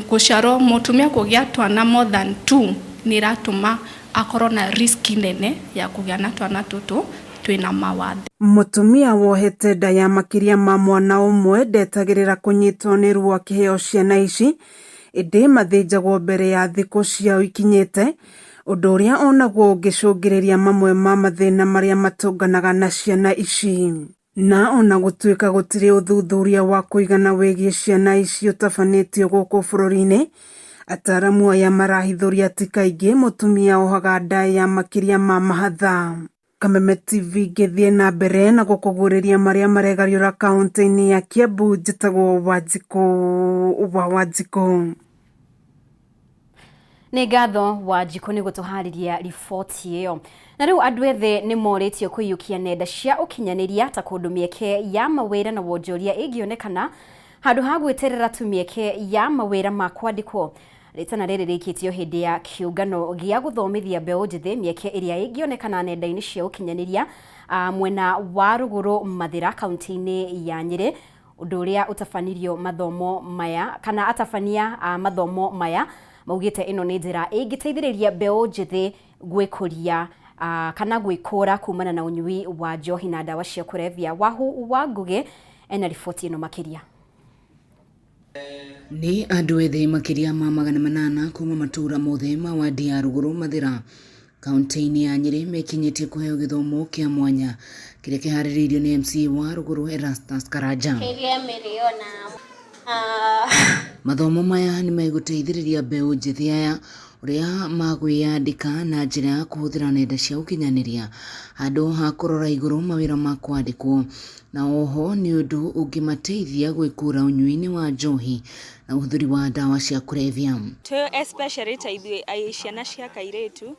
gũciarwo mũtumia kũgĩa twana more than two nĩ ĩratũma akorwo na risk nene ya kũgĩa na twana tũtũ twĩna mawathe. Mũtumia wohete nda ya makĩria ma mwana ũmwe ndetagĩrĩra kũnyitwo nĩ ruo akĩheo ciana ici, ĩndĩ mathĩnjagwo mbere ya thikũ ciao ikinyĩte, ũndũ ũrĩa onaguo ũngĩcũngĩrĩria mamwe ma mathĩna marĩa matũnganaga na ciana ici. Na ona gũtuĩka gũtirĩ ũthuthuria wa kũigana wĩgiĩ ciana ici ũtabanĩtio gũkũ bũrũri-inĩ, ataramu aya marahithũria atĩ kaingĩ mũtumia ohaga nda ya makĩria ma mahatha. Kameme TV ngĩthiĩ na mbere na gũkũguũrĩria marĩa maregariũra kaũntĩ-inĩ ya Kiambu, njĩtagwo Wanjikũ wa Wanjikũ. Nĩ ngatho Wanjikũ nĩ gũtũharĩria riboti ĩyo. Na rĩu andũ ethĩ nĩ morĩtio kũiyũkia nenda cia ũkinyanĩria ta kũndũ mĩeke ya mawĩra na wonjoria ĩngĩonekana handũ ha gwĩterera tu mĩeke ya mawĩra ma kwandĩkwo. Rĩtana rĩrĩ rĩikĩtio hĩndĩ ya kĩũngano gĩa gũthomithia mbeũ njĩthĩ mĩeke ĩrĩa ĩngĩonekana nenda-inĩ cia ũkinyanĩria mwena wa rũgũrũ Mathĩra kaunti-inĩ ya Nyĩrĩ, ũndũ ũrĩa ũtabanirio mathomo maya kana atabania a mathomo maya maugĩte ĩno nĩ njĩra ĩngĩteithĩrĩria mbeũ njĩthĩ gwĩkũria kana gwĩkũra kumana na ũnyui wa njohi na ndawa cia kũrebia. Wahu wa Ngũgĩ ena riboti ĩno makĩria. Nĩ andũ ethĩ makĩria ma 800 kuma matũũra mothe ma wadi ya Rũgũrũ Mathĩra kaunti-inĩ ya Nyĩrĩ mekinyĩtie kũheo gĩthomo kĩa mwanya kĩrĩa kĩharĩrĩirio nĩ MCA wa Rũgũrũ Erastus Karanja. Mathomo maya nĩ megũteithĩrĩria mbeũ njĩthĩ aya Ũrĩa magwĩyandĩka na njĩra ya kũhũthĩra nenda cia ũkinyanĩria handũ ha kũrora igũrũ mawĩra ma kwandĩkwo, na oho nĩ ũndũ ũngĩmateithia gwĩkũra ũnyui-inĩ wa njohi na ũhũthĩri wa ndawa cia kũrebia. Twĩ especially ta ithuĩ ciana cia kairĩtu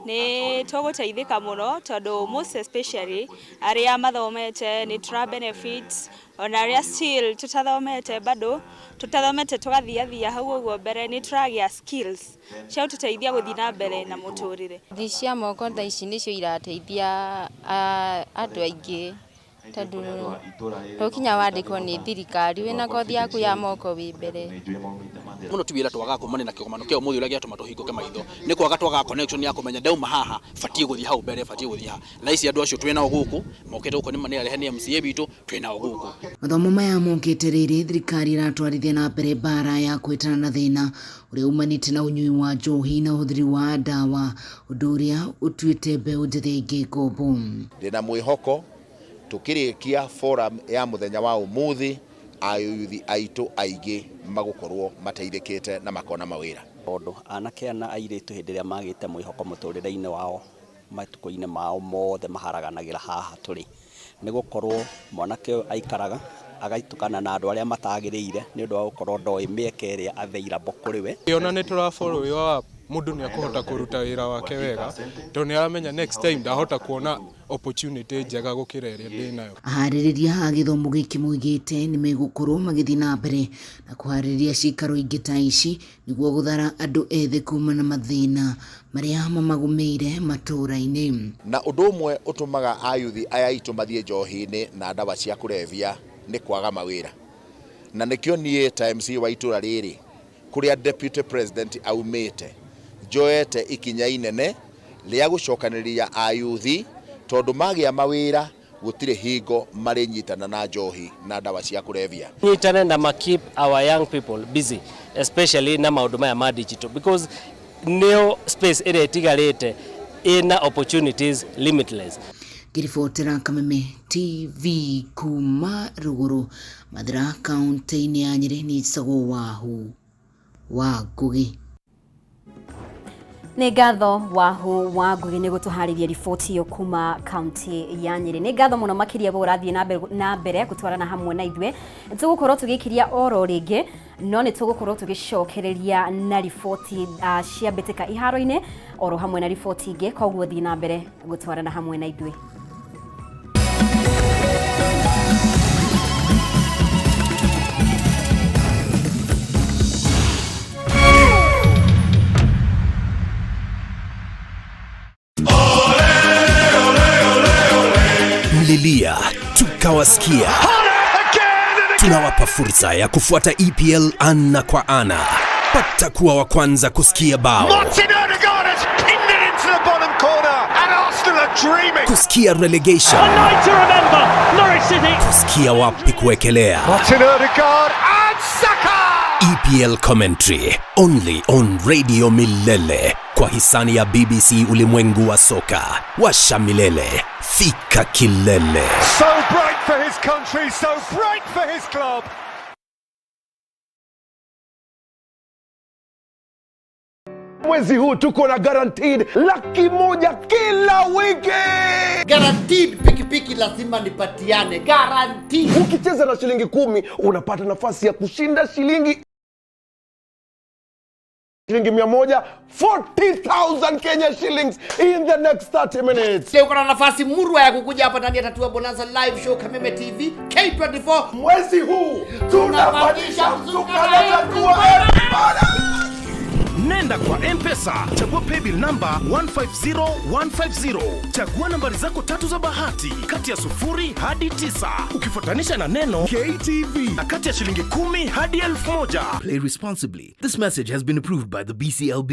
nĩ tũgũteithĩka mũno tondũ most especially arĩa mathomete nĩ tũra benefit ona arĩa still tũtathomete bado tũtathomete tũgathiathia hau ũguo mbere nĩ tũragĩa skills cia gũtũteithia gũthiĩ na mbere na mũtũrĩre. Thi cia moko thaa ici nĩcio irateithia andũ aingĩ tondũ to kinya wandĩkwo nĩ thirikari wĩna kothi yaku ya moko wĩ mbere. Muno ti wira twagaga kumania na kigomano kia umuthi uria giatuma tuhinguke maitho ni kwaga twagaga connection ya kumenya ndauma haha batie guthie hau mbere batie guthie haha thaa ici andu acio twĩ nao guku mokite guku ni arehe ni MCA witũ twĩ nao guku. Mathomo maya mokĩte rĩrĩ thirikari ĩratwarithia na mbere mbara ya kũhĩtana na thĩna ũrĩa umanĩte na ũnyui wa njohi na ũhũthĩri wa ndawa, ũndũ ũrĩa ũtuĩte mbeũ njĩthĩ aingĩ ngombo. Ndĩna mwĩhoko tukirikia forum ya muthenya wa umuthi ayuthi aitu aingĩ magũkorwo mateithĩkĩte na makona mawĩra. Tondũ anake na airĩtu hĩndĩ ĩrĩa magĩte mwĩhoko mũtũrĩre-inĩ wao matukũ-inĩ mao mothe maharaganagĩra haha tũrĩ nĩ gũkorwo mwanake ũyũ aikaraga agaitukana na andũ arĩa matagĩrĩire nĩ ũndũ wa gũkorwo ndoĩ mĩeke ĩrĩa available kũrĩ we. Ona nĩ tũra follow up mũndũ nĩ akũhota kũruta wĩra wake wega tondũ nĩ aramenya next time ndahota kuona opportunity njega gũkĩra ĩrĩa ndĩnayo. Aharĩrĩria a gĩthomo gĩkĩ moigĩte nĩ megũkorwo magĩthiĩ na mbere na kũharĩrĩria ciikaro ingĩ ta ici nĩguo gũthara andũ ethĩ kuma na mathĩna marĩa mamagũmĩire matũũra-inĩ. Na ũndũ ũmwe ũtũmaga ayuthi aya aitũ mathiĩ njohi-inĩ na ndawa cia kũrebia nĩ kwaga mawĩra, na nĩkĩo niĩ ta MC wa itũra rĩrĩ kũrĩa deputy president aumĩte njoete ikinya inene rĩa gũcokanĩrĩria ayuthi tondũ magĩa mawĩra gũtirĩ hingo marĩnyitana na njohi na ndawa cia kũrebia. Nyitane na ma keep our young people busy especially na maũndũ maya ma digital because nĩyo space ĩrĩa ĩtigarĩte ĩna opportunities limitless. Ngĩribotera Kameme TV kuma Rũgũrũ, Mathira, kaunti-inĩ ya Nyĩrĩ, niĩ njĩtagwo Wahu wa Ngũgĩ. Nĩ ngatho Wahu wa Ngũgĩ nĩ gũtũharĩria riboti ĩyo kuma kaunti ya Nyĩrĩ. Nĩ ngatho mũno makĩria we ũrathiĩ na mbere gũtwarana hamwe na ithuĩ. Tũgũkorwo tũgĩkiria oro rĩngĩ no nĩ tũgũkorwo tũgĩcokereria na riboti cia mbĩtĩka iharo-inĩ oro hamwe na riboti ingĩ, koguo thiĩ na mbere gũtwarana hamwe na ithuĩ. Mlilia tukawasikia. Tunawapa fursa ya kufuata EPL ana kwa ana. Pata kuwa wa kwanza kusikia bao, Martin Odegaard has pinned it into the bottom corner and Arsenal are dreaming. Kusikia relegation, A night to remember, Norwich City. Kusikia wapi kuwekelea. Martin Odegaard and Saka. EPL commentary only on Radio Milele kwa hisani ya BBC ulimwengu wa soka. Washa milele, fika kilele. So bright for his country, so bright for his club. Mwezi huu tuko na guaranteed 100,000 kila wiki. Guaranteed pikipiki lazima nipatiane. Guaranteed. Ukicheza na shilingi 10 unapata nafasi ya kushinda shilingi 100, 40,000 Kenya shillings in the next 30 minutes. Leo kuna nafasi murwa ya kukuja hapa ndani ya Tatua Bonanza live show Kameme TV K24. Mwezi huu tunapandisha mzuka na Tatua everybody. Nenda kwa M-Pesa, chagua paybill number 150150. Chagua nambari zako tatu za bahati kati ya 0 hadi 9, ukifuatanisha na neno KTV na kati ya shilingi 10 hadi 1000. Play responsibly. This message has been approved by the BCLB.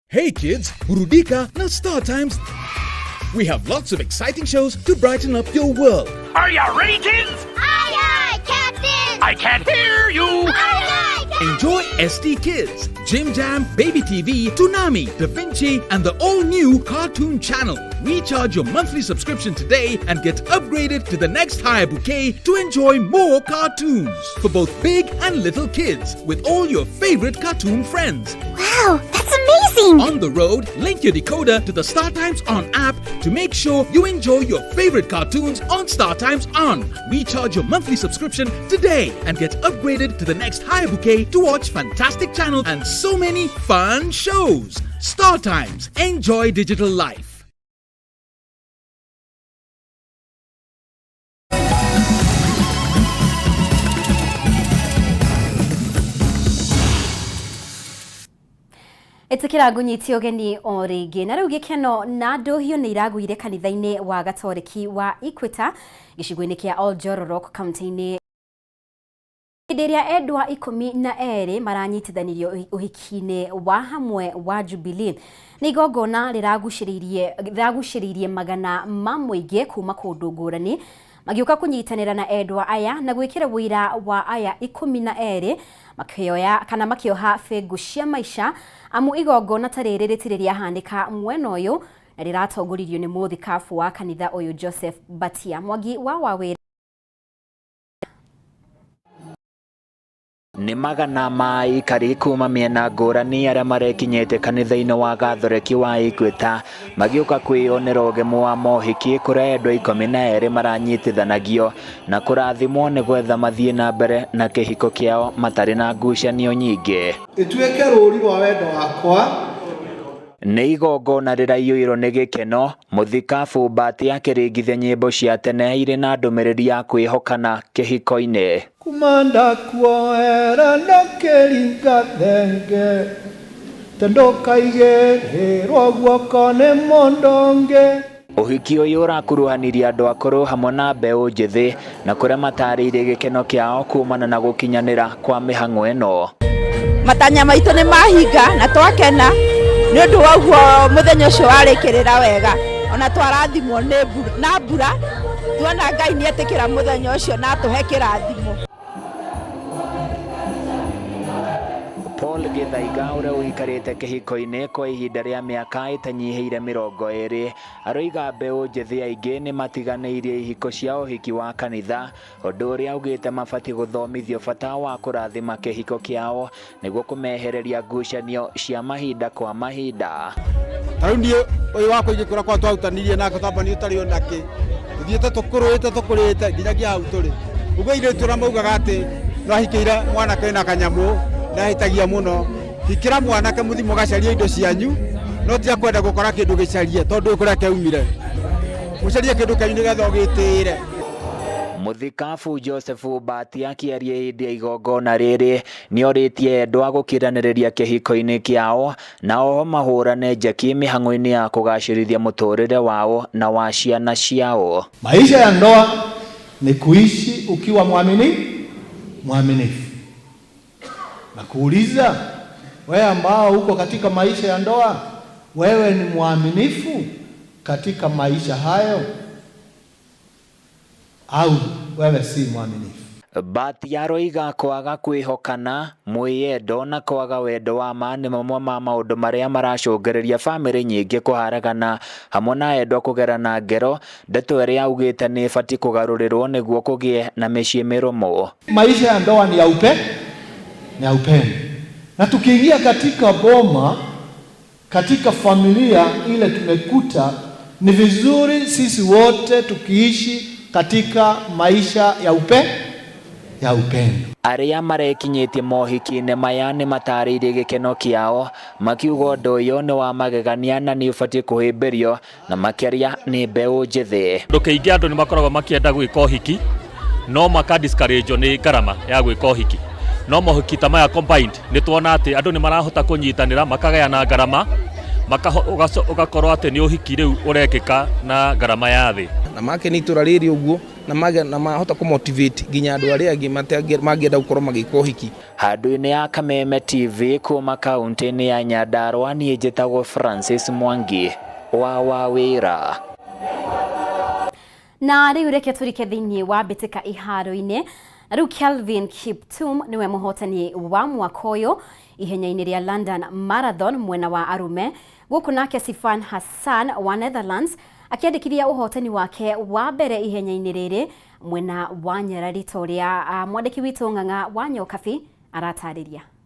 Hey kids, burudika na Star Times. We have lots of exciting shows to brighten up your world. Are you ready, kids? Aye, aye, Captain! I can't hear you! Aye, aye, Enjoy ST Kids, Jim Jam, Baby TV, Toonami, Da Vinci, and the all new Cartoon Channel. Recharge your monthly subscription today and get upgraded to the next higher bouquet to enjoy more cartoons for both big and little kids with all your favorite cartoon friends. Wow, that's amazing! On the road, link your decoder to the StarTimes On app to make sure you enjoy your favorite cartoons on StarTimes On. Recharge your monthly subscription today and get upgraded to the next higher bouquet to watch fantastic channels and so many fun shows. StarTimes, enjoy digital life. Ĩtĩkĩra ngũnyitie ũgeni o rĩngĩ na rĩu gĩkeno na ndũhio nĩ iragũire kanitha-inĩ wa gatoreki wa Equator gĩcigo-inĩ kĩa Oljororok kaunti-inĩ hĩndĩ ĩrĩa endwa 12 maranyitithanirio ũhiki-inĩ wa hamwe wa Jubilee. Nĩ igongona rĩragucĩrĩirie magana ma mũingĩ kuma kũndũ ngũrani magĩũka kũnyitanĩra na endwa aya na gwĩkĩra ũira wa aya 12 makĩoya kana makĩoha bĩngũ cia maica amu igongona ta rĩrĩ rĩtirĩ rĩahanĩka mwena ũyũ na rĩratongoririo nĩ mũthikabu wa kanitha ũyũ Joseph Batia. Mwangi wa Wawĩra. Nĩ magana ma aikari kuma mĩena ngũrani arĩa marekinyĩte kanitha-inĩ wa Gathoreki wa Equator magĩũka kwĩyonera ũgemu wa mohiki kũrĩa endwa 12 maranyitithanagio na kũrathimwo nĩ gwetha mathiĩ na mbere na kĩhiko kĩao matarĩ na ngucanio nyingĩ. Ĩtuĩke rũũri rwa wendo wakwa. Nĩ igongona rĩraiyũirwo nĩ gĩkeno, mũthikabu Mbati akĩringithia nyĩmbo cia tene irĩ na ndũmĩrĩri ya kwĩhokana kĩhiko-inĩ. Kuma ndakuoera ndakĩringa thenge, te ndũkaigĩrĩrwo guoko nĩ mũndũ ũngĩ. Ũhiki ũyũ ũrakuruhanirie andũ akũrũ hamwe na mbeũ njĩthĩ na kũrĩa matarĩirie gĩkeno kĩao kumana na gũkinyanĩra kwa mĩhang'o ĩno. Matanya maitũ nĩ mahinga na twakena nĩ ũndũ wa ũguo mũthenya ũcio warĩkĩrĩra wega, ona twarathimwo nĩ na mbura, tuona Ngai nĩ etĩkĩra mũthenya ũcio na atũhe kĩrathimo. Paul Gĩthaiga ũrĩa ũikarĩte kĩhiko-inĩ kwa ihinda rĩa mĩaka ĩtanyihĩire 20 aroiga mbeũ njĩthĩ aingĩ nĩ matiganĩirie ihiko cia ũhiki wa kanitha, ũndũ ũrĩa augĩte mabatiĩ gũthomithio bata wa kũrathima kĩhiko kĩao nĩguo kũmehereria ngucanio cia mahinda kwa mahinda. Ta rĩu niĩ ũyũ wakwa ingĩkũra kwa twarutanirie nake twambanire tũtarĩ o nakĩ, tũthiĩte tũkũrĩte tũkũrĩte nginyagia hau tũrĩ. Ũguo airĩtu arĩa maugaga atĩ no ahikĩire mwanake wĩna kanyamũ nĩahĩtagia mũno. Hikĩra mwanake mũthiĩ mũgacarie indo cianyu, no tiga kwenda gũkora kĩndũ gĩcarie tondũ ndũĩ kũrĩa kĩaumire. Mũcarie kĩndũ kĩanyu nĩgetha ũgĩtĩĩre. Mũthikabu Joseph Mbati akĩaria hĩndĩ ya igongona rĩrĩ nĩorĩtie endwa gũkiranĩrĩria kĩhiko-inĩ kĩao na oho mahũrane njeki mĩhang'o-inĩ ya kũgacĩrithia mũtũrĩre wao na wa ciana ciao. Maisha ya ndoa ni kuishi ukiwa mwaminifu. Na kuuliza wewe ambao uko katika maisha ya ndoa, wewe ni mwaminifu katika maisha hayo au wewe si mwaminifu? Mbati aroiga kwaga kwĩhokana, mwĩyendo na kwaga wendo wa ma nĩ mamwe ma maũndũ marĩa maracũngĩrĩria bamĩrĩ nyingĩ kũharagana hamwe na endwa kũgerana ngero, ndeto ĩrĩa augĩte nĩ ĩbatiĩ kũgarũrĩrwo nĩguo kũgĩe na mĩciĩ mĩrũmu. Maisha ya ndoa ni ya ni ya upendo. Na tukiingia katika boma, katika familia ile tumekuta, ni vizuri sisi wote tukiishi katika maisha ya ya upendo. Arĩa marekinyĩtie mohiki-inĩ maya nĩ matarĩirie gĩkeno kĩao makiuga ũndũ ũyũ nĩ wa magegania na nĩ ũbatiĩ kũhĩmbĩrio na makĩria nĩ mbeũ njĩthĩ. Kĩndũ kĩingĩ andũ nĩ makoragwo makĩenda gwĩka ũhiki no maka discourage nĩ ngarama ya gwĩka ũhiki, no mohiki ta maya combined nĩ tuona atĩ andũ nĩ marahota kũnyitanĩra makagayana ngarama, ũgakorwo atĩ nĩ ũhiki rĩu ũrekĩka na ngarama ya thĩ. Na makeni itũra rĩrĩ ũguo na mahota kũmotivate nginya andũ arĩa angĩ mangĩenda gũkorwo magĩka ũhiki. Handũ-inĩ ya Kameme TV kuma kaunti-inĩ ya Nyandarua, niĩ njĩtagwo Francis Mwangi wa Wawĩra. Na rĩu reke tũrike thĩinĩ wa mbĩtĩka iharo-inĩ. Na rĩu Kelvin Kiptum nĩwe mũhotani wa mwaka ũyũ ihenya-inĩ rĩa London Marathon mwena wa arume. Gũkũ nake Sifan Hassan wa Netherlands akĩandĩkithia ũhotani wake wa mbere ihenya-inĩ rĩrĩ mwena wa nyarari ta ũrĩa mwandĩki witũ Ng'ang'a wa Nyokabi aratarĩria.